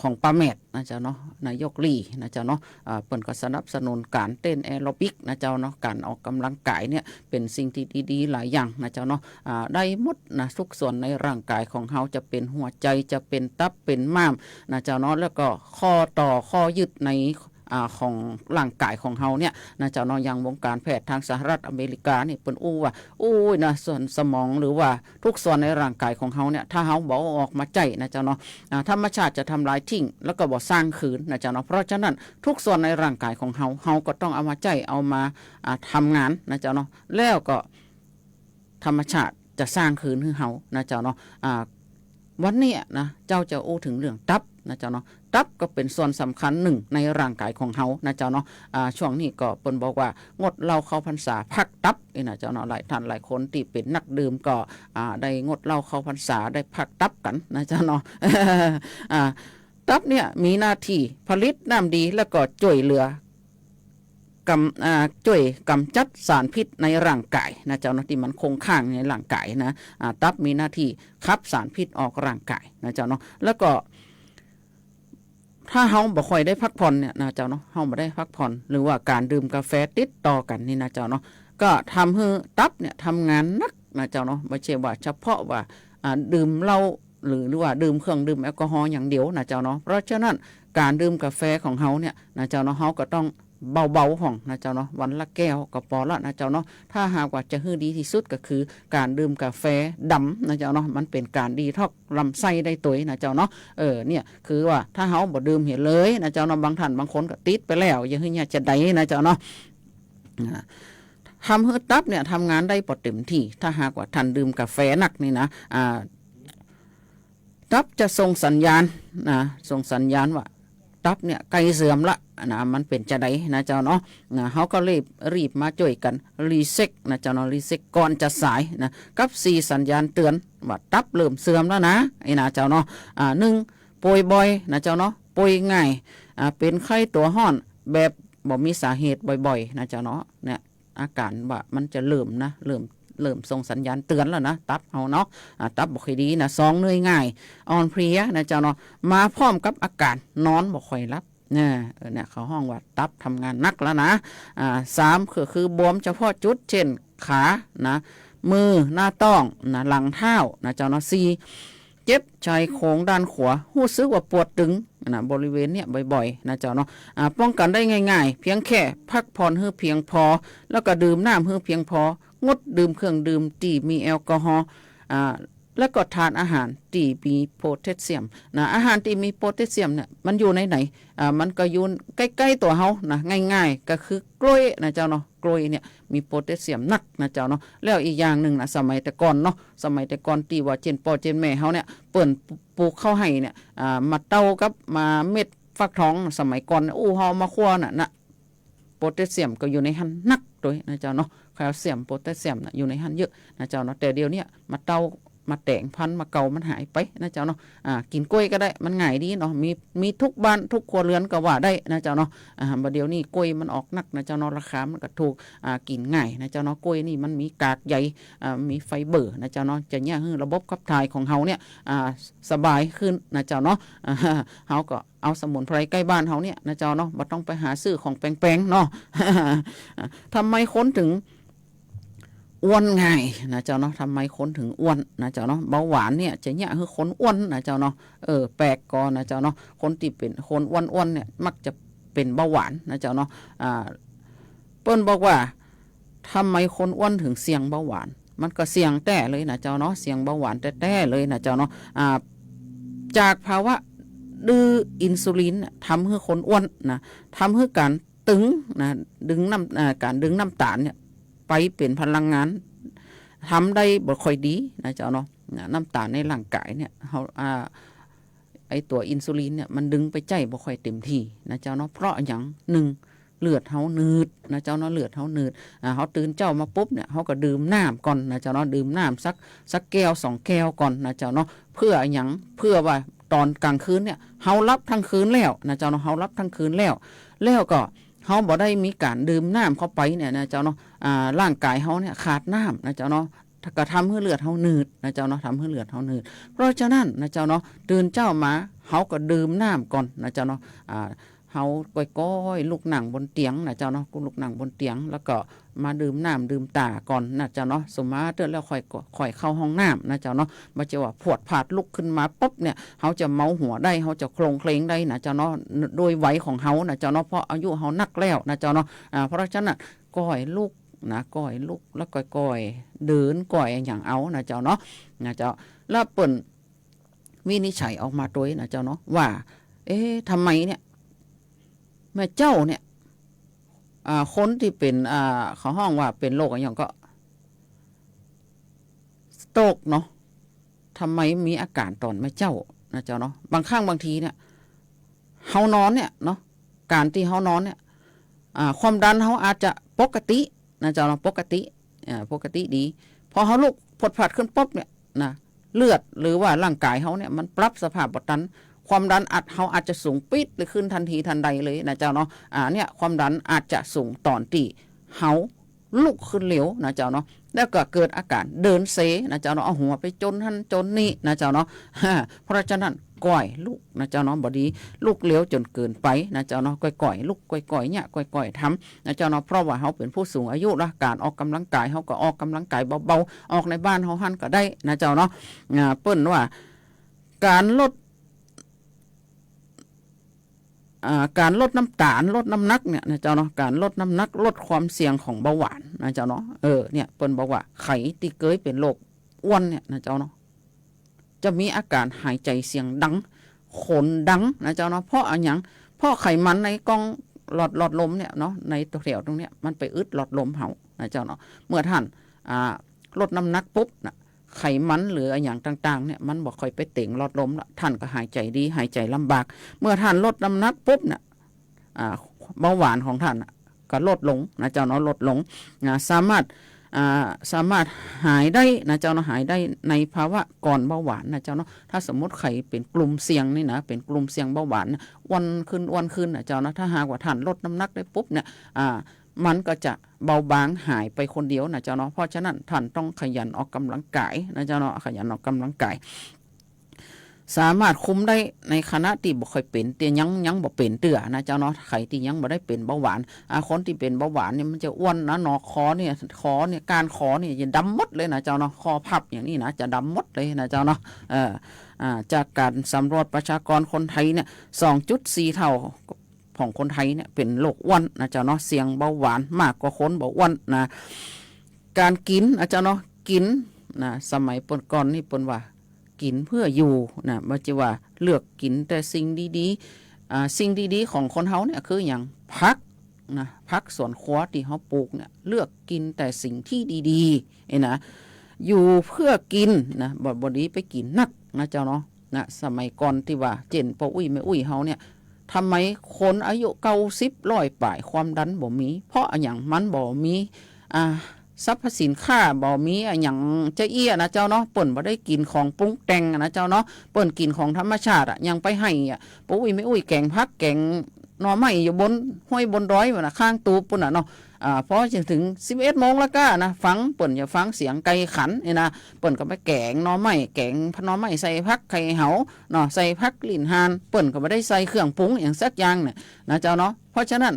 ของป้าแมดนะเจ้าเนาะ นายกลีนะเจ้าเนาะ อ่า เปิ้นก็สนับสนุนก๋านเต้นแอโรบิกนะเจ้าเนาะ ก๋านออกก๋ำลังก๋ายเนี่ยเป๋นสิ่งตี้ดีๆ หลายอย่างนะเจ้าเนาะ อ่า ได้หมดนะ ทุกส่วนในร่างก๋ายของเฮา จะเป๋นหัวใจ๋ จะเป๋นตับ เป๋นม้ามนะเจ้าเนาะ แล้วก็ข้อต่อข้อยึดใน อ่า ของร่างก๋ายของเฮาเนี่ยนะเจ้าเนาะ อย่างวงก๋านแพทย์ตางสหรัฐอเมริกานี่เปิ้นอู้ว่า อู้ยนะ ส่วนสมองหรือว่าทุกส่วนในร่างก๋ายของเฮาเนี่ย ถ้าเฮาบ่เอาออกมาใจ๊นะเจ้าเนาะ อ่า ธรรมชาติจะทำลายทิ้ง แล้วก็บ่สร้างคืนนะเจ้าเนาะ เพราะฉะนั้นทุกส่วนในร่างก๋ายของเฮา เฮาก็ต้องเอามาใจ๊ เอามา อ่า ทำงานนะเจ้าเนาะ แล้วก็ธรรมชาติจะสร้างคืนหื้อเฮานะเจ้าเนาะ อ่า วันเนี้ยนะ เจ้าจะอู้เถิงเรื่องตับนะเจ้าเนาะ ตับก็เป๋นส่วนสำคัญนึ่งในร่างก๋ายของเฮานะเจ้าเนาะ อ่า ช่วงนี้ก็เปิ้นบอกว่างดเหล้าเข้าพรรษาพักตับนี่นะเจ้าเนาะ หลายต้านหลายคนตี้เป๋นนักดื่มก็ อ่า ได้งดเหล้าเข้าพรรษา ได้พักตับกั๋นนะเจ้าเนาะ อ่า ตับเนี่ยมีหน้าตี้ผลิตน้ำดี แล้วก็จ้วยเหลือ ก๋ำ อ่า จ้วยก๋ำจัดสารพิษในร่างก๋ายนะเจ้าเนาะ ตี้มันคงค้างในร่างก๋ายนะ อ่า ตับมีหน้าตี้ขับสารพิษออกร่างก๋ายนะเจ้าเนาะ แล้วก็ ถ้าเฮาบ่ค่อยได้พักผ่อนเนี่ยนะเจ้าเนาะ เฮาบ่ได้พักผ่อน หรือว่าก๋านดื่มกาแฟติดต่อกั๋นนี่นะเจ้าเนาะ ก็ทำหื้อตับเนี่ยทำงานหนักนะเจ้าเนาะ บ่ใจ้ว่าเฉพาะว่า อ่า ดื่มเหล้า หรือ หรือว่าดื่มเครื่องดื่มแอลกอฮอล์อย่างเดียวนะเจ้าเนาะ เพราะฉะนั้นก๋านดื่มกาแฟของเฮาเนี่ยนะเจ้าเนาะ เฮาก็ต้องเบาๆ พ่องนะเจ้าเนาะ วันละแก้วก็ปอละนะเจ้าเนาะ ถ้าหากว่าจะหื้อดีตี้สุดก็คือก๋านดื่มกาแฟดำนะเจ้าเนาะ มันเป๋นก๋านดีท็อกซ์ลำไส้ได้ตวยนะเจ้าเนาะ เออ เนี่ย คือว่าถ้าเฮาบ่ดื่มเหียเลยนะเจ้าเนาะ บางต้านบางคนก็ติดไปแล้ว อย่าหื้อเยียะจาใดนะเจ้าเนาะ อ่า ทำหื้อตับเนี่ยทำงานได้บ่เต็มตี้ ถ้าหากว่าต้านดื่มกาแฟหนักนี่นะ อ่า ตับจะส่งสัญญาณนะ ส่งสัญญาณว่าตับเนี่ยใก้เสื่อมละนะ มันเป๋นจาใดนะเจ้าเนาะ นะ เฮาก็รีบ รีบมาจ้วยกั๋นรีเช็คนะเจ้าเนาะ รีเช็คก่อนจะสายนะ กับสี่สัญญาณเตือนว่าตับเริ่มเสื่อมแล้วนะ ไอ้นะเจ้าเนาะ อ่า นึ่ง ป่วยบ่อยนะเจ้าเนาะ ป่วยง่าย อ่า เป๋นไข้ตั๋วฮ้อนแบบบ่มีสาเหตุบ่อยๆ นะเจ้าเนาะ เนี่ย อาก๋านว่ามันจะเริ่มนะ เริ่ม เริ่มส่งสัญญาณเตือนแล้วนะ ตับเฮาเนาะ อ่า ตับบ่ค่อยดีนะ สอง เหนื่อยง่าย อ่อนเพลียนะเจ้าเนาะ มาพร้อมกับอาก๋านนอนบ่ค่อยหลับ เนี่ย เออ เนี่ย เขาฮ้องว่าตับทำงานหนักแล้วนะ อ่า สาม ก็คือบวมเฉพาะจุด เช่น ขานะ มือ หน้าต๊องนะ หลังเท้านะเจ้าเนาะ สี่ เจ็บชายโครงด้านขวา ฮู้สึกว่าปวดตึงนะ บริเวณเนี่ยบ่อยๆ นะเจ้าเนาะ อ่า ป้องกั๋นได้ง่ายๆ เพียงแค่พักผ่อนหื้อเพียงพอ แล้วก็ดื่มน้ำหื้อเพียงพอ งดดื่มเครื่องดื่มตี้มีแอลกอฮอล์ อ่า แล้วก็ทานอาหารตี้มีโพแทสเซียมนะ อาหารตี้มีโพแทสเซียมเนี่ยมันอยู่ในไหน อ่า มันก็อยู่ใก้ๆ ตั๋วเฮานะ ง่ายๆ ก็คือกล้วยนะเจ้าเนาะ กล้วยเนี่ยมีโพแทสเซียมหนักนะเจ้าเนาะ แล้วอีกอย่างนึ่งนะ สมัยแต่ก่อนเนาะ สมัยแต่ก่อนตี้ว่าเจ้นป้อเจ้นแม่เฮาเนี่ย เปิ้นปลูกข้าวไฮ่เนี่ย อ่า มาเต้ากับมาเม็ดฟักทอง สมัยก่อนเนี่ย อู้ เฮาเอามาคั่วน่ะนะ โพแทสเซียมก็อยู่ในหั้นหนักตวยนะเจ้าเนาะ แคลเซียม โพแทสเซียมน่ะอยู่ในหั้นเยอะนะเจ้าเนาะ แต่เดี๋ยวเนี้ยมาเต้า มาแต่งพันธุ์ มาเก่ามันหายไปนะเจ้าเนาะ อ่า กิ๋นกล้วยก็ได้ มันง่ายดีเนาะ มี มีทุกบ้านทุกครัวเรือนก็ว่าได้นะเจ้าเนาะ อ่า บ่าเดี๋ยวนี้กล้วยมันออกหนักนะเจ้าเนาะ ราคามันก็ถูก อ่า กิ๋นง่ายนะเจ้าเนาะ กล้วยนี่มันมีกากใย อ่า มีไฟเบอร์นะเจ้าเนาะ จะเยียะหื้อระบบขับถ่ายของเฮาเนี่ย อ่า สบายขึ้นนะเจ้าเนาะ อ่า เฮาก็เอาสมุนไพรใก้บ้านเฮาเนี่ยนะเจ้าเนาะ บ่ต้องไปหาซื้อของแปงๆ เนาะ ทำไมคนถึง อ้วนง่ายนะเจ้าเนาะ ทำไมคนถึงอ้วนนะเจ้าเนาะ เบาหวานเนี่ยจะเยียะหื้อคนอ้วนนะเจ้าเนาะ เออ แปลกก่อนะเจ้าเนาะ คนตี้เป๋นคนอ้วนๆ เนี่ย มักจะเป๋นเบาหวานนะเจ้าเนาะ อ่า เปิ้นบอกว่า ทำไมคนอ้วนถึงเสี่ยงเบาหวาน มันก็เสี่ยงแต๊เลยนะเจ้าเนาะ เสี่ยงเบาหวานแต๊ๆ เลยนะเจ้าเนาะ อ่า จากภาวะดื้ออินซูลินเนี่ย ทำหื้อคนอ้วนนะ ทำหื้อก๋านตึงนะ ดึงน้ำ อ่า ก๋านดึงน้ำตาลเนี่ย ไปเป๋นพลังงาน ทำได้บ่ค่อยดีนะเจ้าเนาะ นะ น้ำตาลในร่างก๋ายเนี่ย เฮา อ่า ไอ้ตั๋วอินซูลินเนี่ย มันดึงไปใจ๊บ่ค่อยเต็มที่นะเจ้าเนาะ เพราะอะหยัง นึ่ง เลือดเฮาหนืดนะเจ้าเนาะ เลือดเฮาหนืด อ่า เฮาตื่นเจ๊ามาปุ๊บเนี่ย เฮาก็ดื่มน้ำก่อนนะเจ้าเนาะ ดื่มน้ำสัก สักแก้วสองแก้วก่อนนะเจ้าเนาะ เปื้ออะหยัง เปื้อว่าต๋อนก๋างคืนเนี่ย เฮาหลับตึงคืนแล้วนะเจ้าเนาะ เฮาหลับตึงคืนแล้ว แล้วก็เฮาบ่ได้มีก๋านดื่มน้ำเข้าไปเนี่ยนะเจ้าเนาะ อ่า ร่างก๋ายเฮาเนี่ยขาดน้ำนะเจ้าเนาะ ก็ทำหื้อเลือดเฮาหนืดนะเจ้าเนาะ ทำหื้อเลือดเฮาหนืด เพราะฉะนั้นนะเจ้าเนาะ ตื่นเจ๊ามา เฮาก็ดื่มน้ำก่อนนะเจ้าเนาะ อ่า เฮาก้อยๆ ลุกนั่งบนเตียงนะเจ้าเนาะ ลุกนั่งบนเตียง แล้วก็มาดื่มน้ำดื่มต๋าก่อนนะเจ้าเนาะ สมมาเตื้อแล้วค่อย ค่อยเข้าห้องน้ำนะเจ้าเนาะ บ่ใจ้ว่าพรวดพราดลุกขึ้นมาปุ๊บเนี่ย เฮาจะเมาหัวได้ เฮาจะโคลงเคลงได้นะเจ้าเนาะ โดยวัยของเฮานะเจ้าเนาะ เพราะอายุเฮานักแล้วนะเจ้าเนาะ อ่า เพราะฉะนั้นก้อยลุกนะ ก้อยลุก แล้วก้อยๆ เดิน ก้อยอะหยังเอานะเจ้าเนาะ นะเจ้า แล้วเปิ้นวินิจฉัยออกมาตวยนะเจ้าเนาะ ว่า เอ๊ะ ทำไมเนี่ย แม่เจ๊าเนี่ย อ่า คนตี้เป๋น อ่า เขาฮ้องว่าเป๋นโรคอะหยังก็ สโตรกเนาะ ทำไมมีอาก๋านต๋อนแม่เจ๊านะเจ้าเนาะ บางครั้งบางทีเนี่ย เฮานอนเนี่ยเนาะ ก๋านตี้เฮานอนเนี่ย อ่า ความดันเฮาอาจจะปกตินะเจ้าเนาะ ปกติ อ่า ปกติดี พอเฮาลุกพรวดพราดขึ้นปุ๊บเนี่ยนะ เลือดหรือว่าร่างก๋ายเฮาเนี่ย มันปรับสภาพบ่ตัน ความดันอาจ เฮาอาจจะสูงปี๊ดเลยขึ้นทันทีทันใดเลยนะเจ้าเนาะ อ่า เนี่ย ความดันอาจจะสูงต๋อนตี้เฮาลุกขึ้นเร็วนะเจ้าเนาะ แล้วก็เกิดอาก๋านเดินเซนะเจ้าเนาะ เอาหัวไปจนหั้นจนนี่นะเจ้าเนาะ เพราะฉะนั้นก้อยลุกนะเจ้าเนาะ บ่ดีลุกเร็วจ๋นเกินไปนะเจ้าเนาะ ก้อยๆ ลุก ก้อยๆ เยียะ ก้อยๆ ทำนะเจ้าเนาะ เพราะว่าเฮาเป๋นผู้สูงอายุละ ก๋านออกก๋ำลังก๋าย เฮาก็ออกก๋ำลังก๋ายเบาๆ ออกในบ้านเฮาหั้นก็ได้นะเจ้าเนาะ อ่า เปิ้นว่า ก๋านลด อ่า ก๋านลดน้ำตาล ลดน้ำหนักเนี่ยนะเจ้าเนาะ ก๋านลดน้ำหนัก ลดความเสี่ยงของเบาหวานนะเจ้าเนาะ เออ เนี่ย เปิ้นบอกว่า ใผตี้เกยเป๋นโรคอ้วนเนี่ยนะเจ้าเนาะ จะมีอาก๋านหายใจ๋เสียงดัง ขนดังนะเจ้าเนาะ เพราะอะหยัง เพราะไขมันในก้องหลอด หลอดลมเนี่ยเนาะ ในแถวตรงเนี้ย มันไปอึดหลอดลมเฮานะเจ้าเนาะ เมื่อต้าน อ่า ลดน้ำหนักปุ๊บนะ ไขมันหรืออะหยังต่างๆ เนี่ย มันบ่ค่อยไปเต็งหลอดลมละ ต้านก็หายใจ๋ดี หายใจ๋ลำบาก เมื่อต้านลดน้ำหนักปุ๊บเนี่ย อ่า เบาหวานของต้านน่ะก็ลดลงนะเจ้าเนาะ ลดลงนะ สามารถ อ่า สามารถหายได้นะเจ้าเนาะ หายได้ในภาวะก่อนเบาหวานนะเจ้าเนาะ ถ้าสมมุติใผเป๋นกลุ่มเสี่ยงนี่นะ เป๋นกลุ่มเสี่ยงเบาหวานนะ อ้วนขึ้น อ้วนขึ้นนะเจ้าเนาะ ถ้าหากว่าต้านลดน้ำหนักได้ปุ๊บเนี่ย อ่า มันก็จะเบาบางหายไปคนเดียวนะเจ้าเนาะ เพราะฉะนั้นต้านต้องขยันออกก๋ำลังก๋ายนะเจ้าเนาะ ขยันออกก๋ำลังก๋าย สามารถคุมได้ในขณะตี้บ่ค่อยเป๋น ตี้ยัง ยังบ่เป๋นเตื้อนะเจ้าเนาะ ใผตี้ยังบ่ได้เป๋นเบาหวาน อ่า คนตี้เป๋นเบาหวานเนี่ยมันจะอ้วนนะ หนอคอเนี่ย คอเนี่ย ก้านคอเนี่ยจะดำหมดเลยนะเจ้าเนาะ คอพับอย่างนี้นะ จะดำหมดเลยนะเจ้าเนาะ เออ อ่า จากก๋านสำรวจประชากรคนไทยเนี่ย สองจุดสี่เท่า ของคนไทยเนี่ยเป๋นโรคอ้วนนะเจ้าเนาะ เสี่ยงเบาหวานมากกว่าคนบ่อ้วนนะ ก๋านกิ๋นนะเจ้าเนาะ กิ๋นนะ สมัยเปิ้นก่อนนี่เปิ้นว่ากิ๋นเพื่ออยู่นะ บ่ใจ้ว่าเลือกกิ๋นแต่สิ่งดีๆ อ่า สิ่งดีๆ ของคนเฮาเนี่ยคือหยัง ผักนะ ผักสวนครัวตี้เฮาปลูกเนี่ย เลือกกิ๋นแต่สิ่งตี้ดีๆ นี่นะ อยู่เพื่อกิ๋นนะ บ่ บ่ดีไปกิ๋นนักนะเจ้าเนาะ นะ สมัยก่อนตี้ว่าเจ้นป้ออุ๊ยแม่อุ๊ยเฮาเนี่ย ทำไมคนอายุเก้าสิบ ร้อยป๋ายความดันบ่มี เพราะอะหยัง มันบ่มี อ่า สรรพสินค้า บ่มีอะหยังจะอี้นะเจ้าเนาะ เปิ้นบ่ได้กิ๋นของปรุงแต่งนะเจ้าเนาะ เปิ้นกิ๋นของธรรมชาติอะ อย่างไปไฮ่อะ ป้ออุ๊ยแม่อุ๊ยแก๋งผักแก๋งหน่อไม้อยู่บนห้วยบนดอยพู้นน่ะ ข้างตูบพู้นน่ะเนาะ อ่า พอจะเถิงสิบเอ็ดโมงแล้วก้านะ ฟัง เปิ้นจะฟังเสียงไก่ขันนี่นะ เปิ้นก็ไปแก๋งหน่อไม้ แก๋งหน่อไม้ใส่ผักไข่เหาเนาะ ใส่ผักลิ้นห่าน เปิ้นก็บ่ได้ใส่เครื่องปรุงอะหยังสักอย่างเนี่ยนะเจ้าเนาะ เพราะฉะนั้น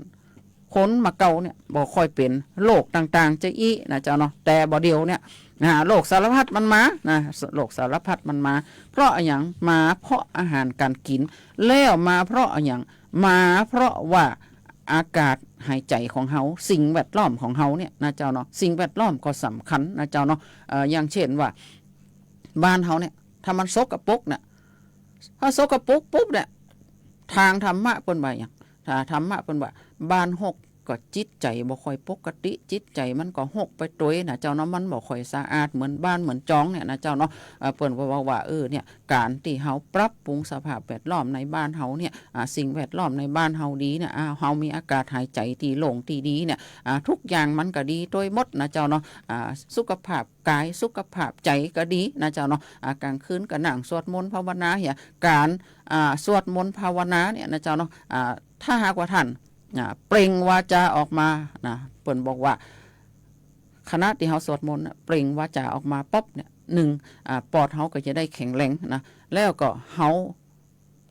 คนเมื่อเก่าเนี่ยบ่ค่อยเป๋นโรคต่างๆ จะอี้นะเจ้าเนาะ แต่บ่าเดี่ยวเนี่ย อ่า โรคสารพัดมันมานะ โรคสารพัดมันมา เพราะอะหยัง มาเพราะอาหารก๋านกิ๋น แล้วมาเพราะอะหยัง มาเพราะว่าอากาศหายใจ๋ของเฮา สิ่งแวดล้อมของเฮาเนี่ยนะเจ้าเนาะ สิ่งแวดล้อมก็สำคัญนะเจ้าเนาะ เอ่อ อย่างเช่นว่า บ้านเฮาเนี่ย ถ้ามันสกปรกเนี่ย ถ้าสกปรกปุ๊บเนี่ย ตางธรรมะเปิ้นว่าหยัง ถ้าธรรมะเปิ้นว่า บ้านฮกก็จิตใจ๋บ่ค่อยปกติ จิตใจ๋มันก็ฮกไปตวยนะเจ้าเนาะ มันบ่ค่อยสะอาดเหมือนบ้านเหมือนจองเนี่ยนะเจ้าเนาะ เอ่อ เปิ้นว่า ว่า ว่า เออ เนี่ย ก๋านตี้เฮาปรับปรุงสภาพแวดล้อมในบ้านเฮาเนี่ย อ่า สิ่งแวดล้อมในบ้านเฮาดีเนี่ย อ่า เฮามีอากาศหายใจ๋ตี้โล่งตี้ดีเนี่ย อ่า ทุกอย่างมันก็ดีตวยหมดนะเจ้าเนาะ อ่า สุขภาพกายสุขภาพใจ๋ก็ดีนะเจ้าเนาะ อ่า ก๋างคืนก็นั่งสวดมนต์ภาวนาเหีย ก๋าน อ่า สวดมนต์ภาวนาเนี่ยนะเจ้าเนาะ อ่า ถ้าหากว่าต้าน อ่า เปล่งวาจาออกมานะ เปิ้นบอกว่า ขณะตี้เฮาสวดมนต์น่ะ เปล่งวาจาออกมาปั๊บเนี่ย นึ่ง อ่า ปอดเฮาก็จะได้แข็งแรงนะ แล้วก็เฮา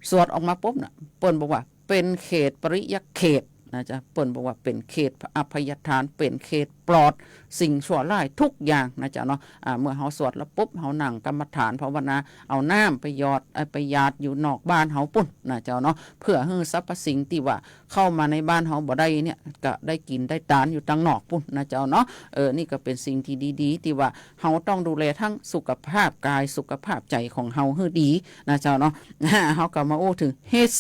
สวดออกมาปุ๊บน่ะ เปิ้นบอกว่าเป๋นเขตปริยักเขตนะเจ้า เปิ้นบอกว่าเป๋นเขตอภัยทาน เป๋นเขตปลอดสิ่งชั่วร้ายทุกอย่างนะเจ้าเนาะ อ่า เมื่อเฮาสวดแล้วปุ๊บ เฮานั่งกรรมฐานภาวนา เอาน้ำไปหยอด เอ่อ ไปหยาดอยู่นอกบ้านเฮาปุ้นนะเจ้าเนาะ เพื่อหื้อสรรพสิ่งตี้ว่า เข้ามาในบ้านเฮาบ่ได้เนี่ย ก็ได้กิ๋นได้ตานอยู่ตังนอกปุ้นนะเจ้าเนาะ เออ นี่ก็เป๋นสิ่งตี้ดีๆ ตี้ว่าเฮาต้องดูแลตึงสุขภาพกายสุขภาพใจ๋ของเฮาหื้อดีนะเจ้าเนาะ เฮาก็มาอู้เถิง เอช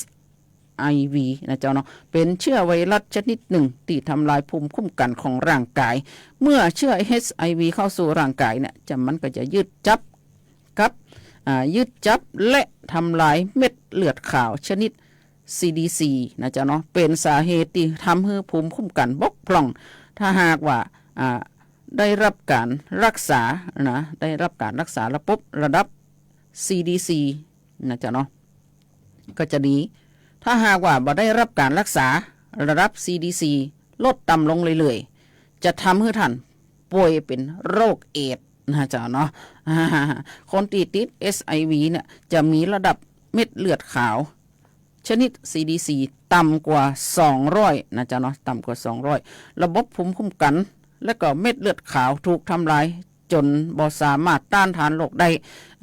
ไอ วี นะเจ้าเนาะ เป๋นเจื้อไวรัสชนิดนึ่งตี้ทำลายภูมิคุ้มกั๋นของร่างกาย เมื่อเจื้อ เอช ไอ วี เข้าสู่ร่างกายเนี่ย จะ มันก็จะยึดจับกับ อ่า ยึดจับและทำลายเม็ดเลือดขาวชนิด ซี ดี ซี นะเจ้าเนาะ เป๋นสาเหตุตี้ทำหื้อภูมิคุ้มกั๋นบกพร่อง ถ้าหากว่า อ่า ได้รับก๋านรักษานะ ได้รับก๋านรักษาแล้วปุ๊บ ระดับ ซี ดี ซี นะเจ้าเนาะ ก็จะดี ถ้าหากว่าบ่ได้รับก๋านรักษา ระดับ ซี ดี ซี ลดต่ำลงเรื่อยๆ จะทำหื้อต้านป่วยเป๋นโรคเอดส์นะเจ้าเนาะ คนตี้ติด เอช ไอ วี เนี่ย จะมีระดับเม็ดเลือดขาว ชนิด ซี ดี ซี ต่ำกว่า สองร้อย นะเจ้าเนาะ ต่ำกว่า สองร้อย ระบบภูมิคุ้มกั๋น และก็เม็ดเลือดขาวถูกทำลายจ๋นบ่สามารถต้านทานโรคได้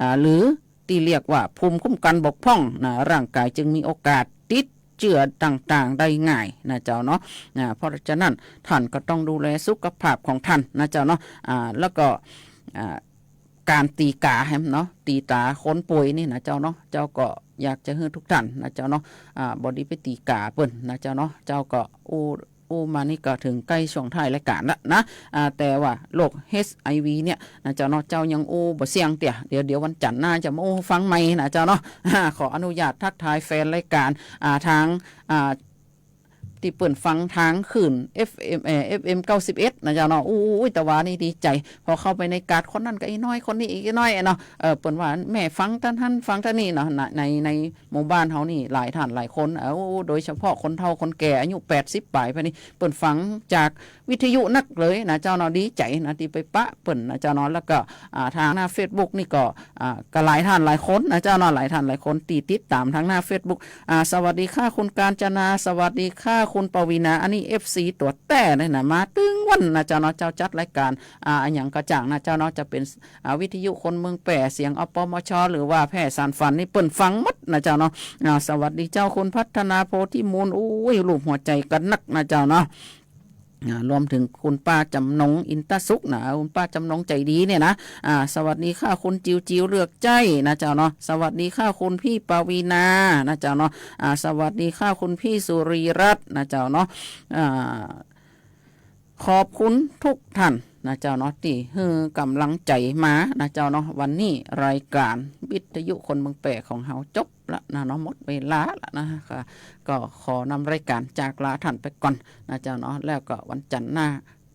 อ่า หรือตี้เรียกว่าภูมิคุ้มกั๋นบกพร่องนะ ร่างกายจึงมีโอกาสติดเจื้อต่างๆ ได้ง่ายนะเจ้าเนาะ อ่า เพราะฉะนั้นต้านก็ต้องดูแลสุขภาพของต้านนะเจ้าเนาะ อ่า แล้วก็ อ่า ก๋านตี๋ก๋าแหมเนาะ ตี๋ต๋าคนป่วยนี่นะเจ้าเนาะ เจ้าก็อยากจะหื้อทุกต้านนะเจ้าเนาะ อ่า บ่ดีไปตี๋ก๋าเปิ้นนะเจ้าเนาะ เจ้าก็อู้ อู้มานี่ก็เถิงใก้ช่วงท้ายรายก๋านละนะ อ่า แต่ว่าโรค เอช ไอ วี เนี่ยนะเจ้าเนาะ เจ้ายังอู้บ่เสี้ยงเตื้อ เดี๋ยว เดี๋ยววันจั๋นทร์หน้าจะมาอู้ฟังใหม่นะเจ้าเนาะ อ่า ขออนุญาตทักทายแฟนรายก๋าน อ่า ตาง อ่า ตี้เปิ้นฟังตางคลื่น เอฟ เอ็ม เอ่อ เอฟ เอ็ม เก้าสิบเอ็ด นะเจ้าเนาะ อู้ย ตะวานี่ดีใจ๋ พอเข้าไปในก๊าด คนนั้นก็อี้น้อย คนนี้อี้น้อยเนาะ เออ เปิ้นว่าแม่ฟังตางหั้นฟังตางนี้เนาะ ใน ใน ในหมู่บ้านเฮานี่หลายต้านหลายคน เออ โดยเฉพาะคนเฒ่าคนแก่อายุแปดสิบป๋ายไปนี่ เปิ้นฟังจากวิทยุนักเลยนะเจ้าเนาะ ดีใจ๋นะตี้ไปปะเปิ้นนะเจ้าเนาะ แล้วก็ อ่า ตางหน้าเฟซบุ๊กนี่ก็ อ่า ก็หลายต้านหลายคนนะเจ้าเนาะ หลายต้านหลายคนตี้ติดต๋ามตางหน้าเฟซบุ๊ก อ่า สวัสดีค่ะคุณกาญจนา สวัสดีค่ะคุณปวีณา อันนี้ เอฟซี ตั๋วแต๊เลยนะ มาตึงวันนะเจ้าเนาะ เจ้าจัดรายก๋าน อ่า อะหยังก็จ้างนะเจ้าเนาะ จะเป๋น อ่า วิทยุคนเมืองแป้ เสียง อปมช หรือว่าแป้สานฝันนี่เปิ้นฟังหมดนะเจ้าเนาะ อ่า สวัสดีเจ้าคุณพัฒนาโพธิมูล อู้ย รูปหัวใจ๋กั๋นนักนะเจ้าเนาะ อ่า รวมเถิงคุณป้าจ๋ำนงอินตสุขนะ คุณป้าจ๋ำนงใจ๋ดีเนี่ยนะ อ่า สวัสดีค่ะคุณจิ๋วจิ๋วเลือกใจ้นะเจ้าเนาะ สวัสดีค่ะคุณพี่ปวีณานะเจ้าเนาะ อ่า สวัสดีค่ะคุณพี่สุรีรัตน์นะเจ้าเนาะ อ่า ขอบคุณทุกต้านนะเจ้าเนาะ ตี้หื้อก๋ำลังใจ๋มานะเจ้าเนาะ วันนี้รายก๋านวิทยุคนเมืองแป้ของเฮาจบละนะเนาะ หมดเวลาละนะ ก็ ก็ขอนำรายก๋านจากลาต้านไปก่อนนะเจ้าเนาะ แล้วก็วันจั๋นทร์หน้า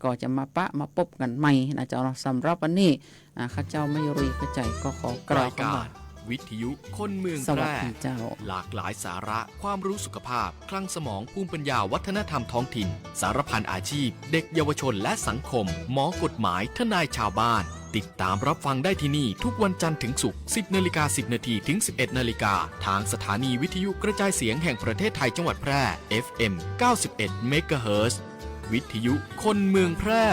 ก็จะมาปะมาปบกั๋นใหม่นะเจ้าเนาะ สำหรับวันนี้ อ่า ข้าเจ้ามายุรีกระใจก็ขอกล่าวคำว่า รายการวิทยุคนเมืองแพร่ สวัสดีเจ้า หลากหลายสาระ ความรู้สุขภาพ คลังสมอง ภูมิปัญญา วัฒนธรรมท้องถิ่น สารพันอาชีพ เด็กเยาวชนและสังคม หมอกฎหมาย ทนายชาวบ้าน ติดต๋ามรับฟังได้ที่นี่ทุกวันจันทร์ถึงศุกร์ สิบนาฬิกาสิบนาทีถึงสิบเอ็ดนาฬิกา ทางสถานีวิทยุกระจายเสียงแห่งประเทศไทยจังหวัดแพร่ เอฟเอ็ม เก้าสิบเอ็ดเมกะเฮิรตซ์ วิทยุคนเมืองแพร่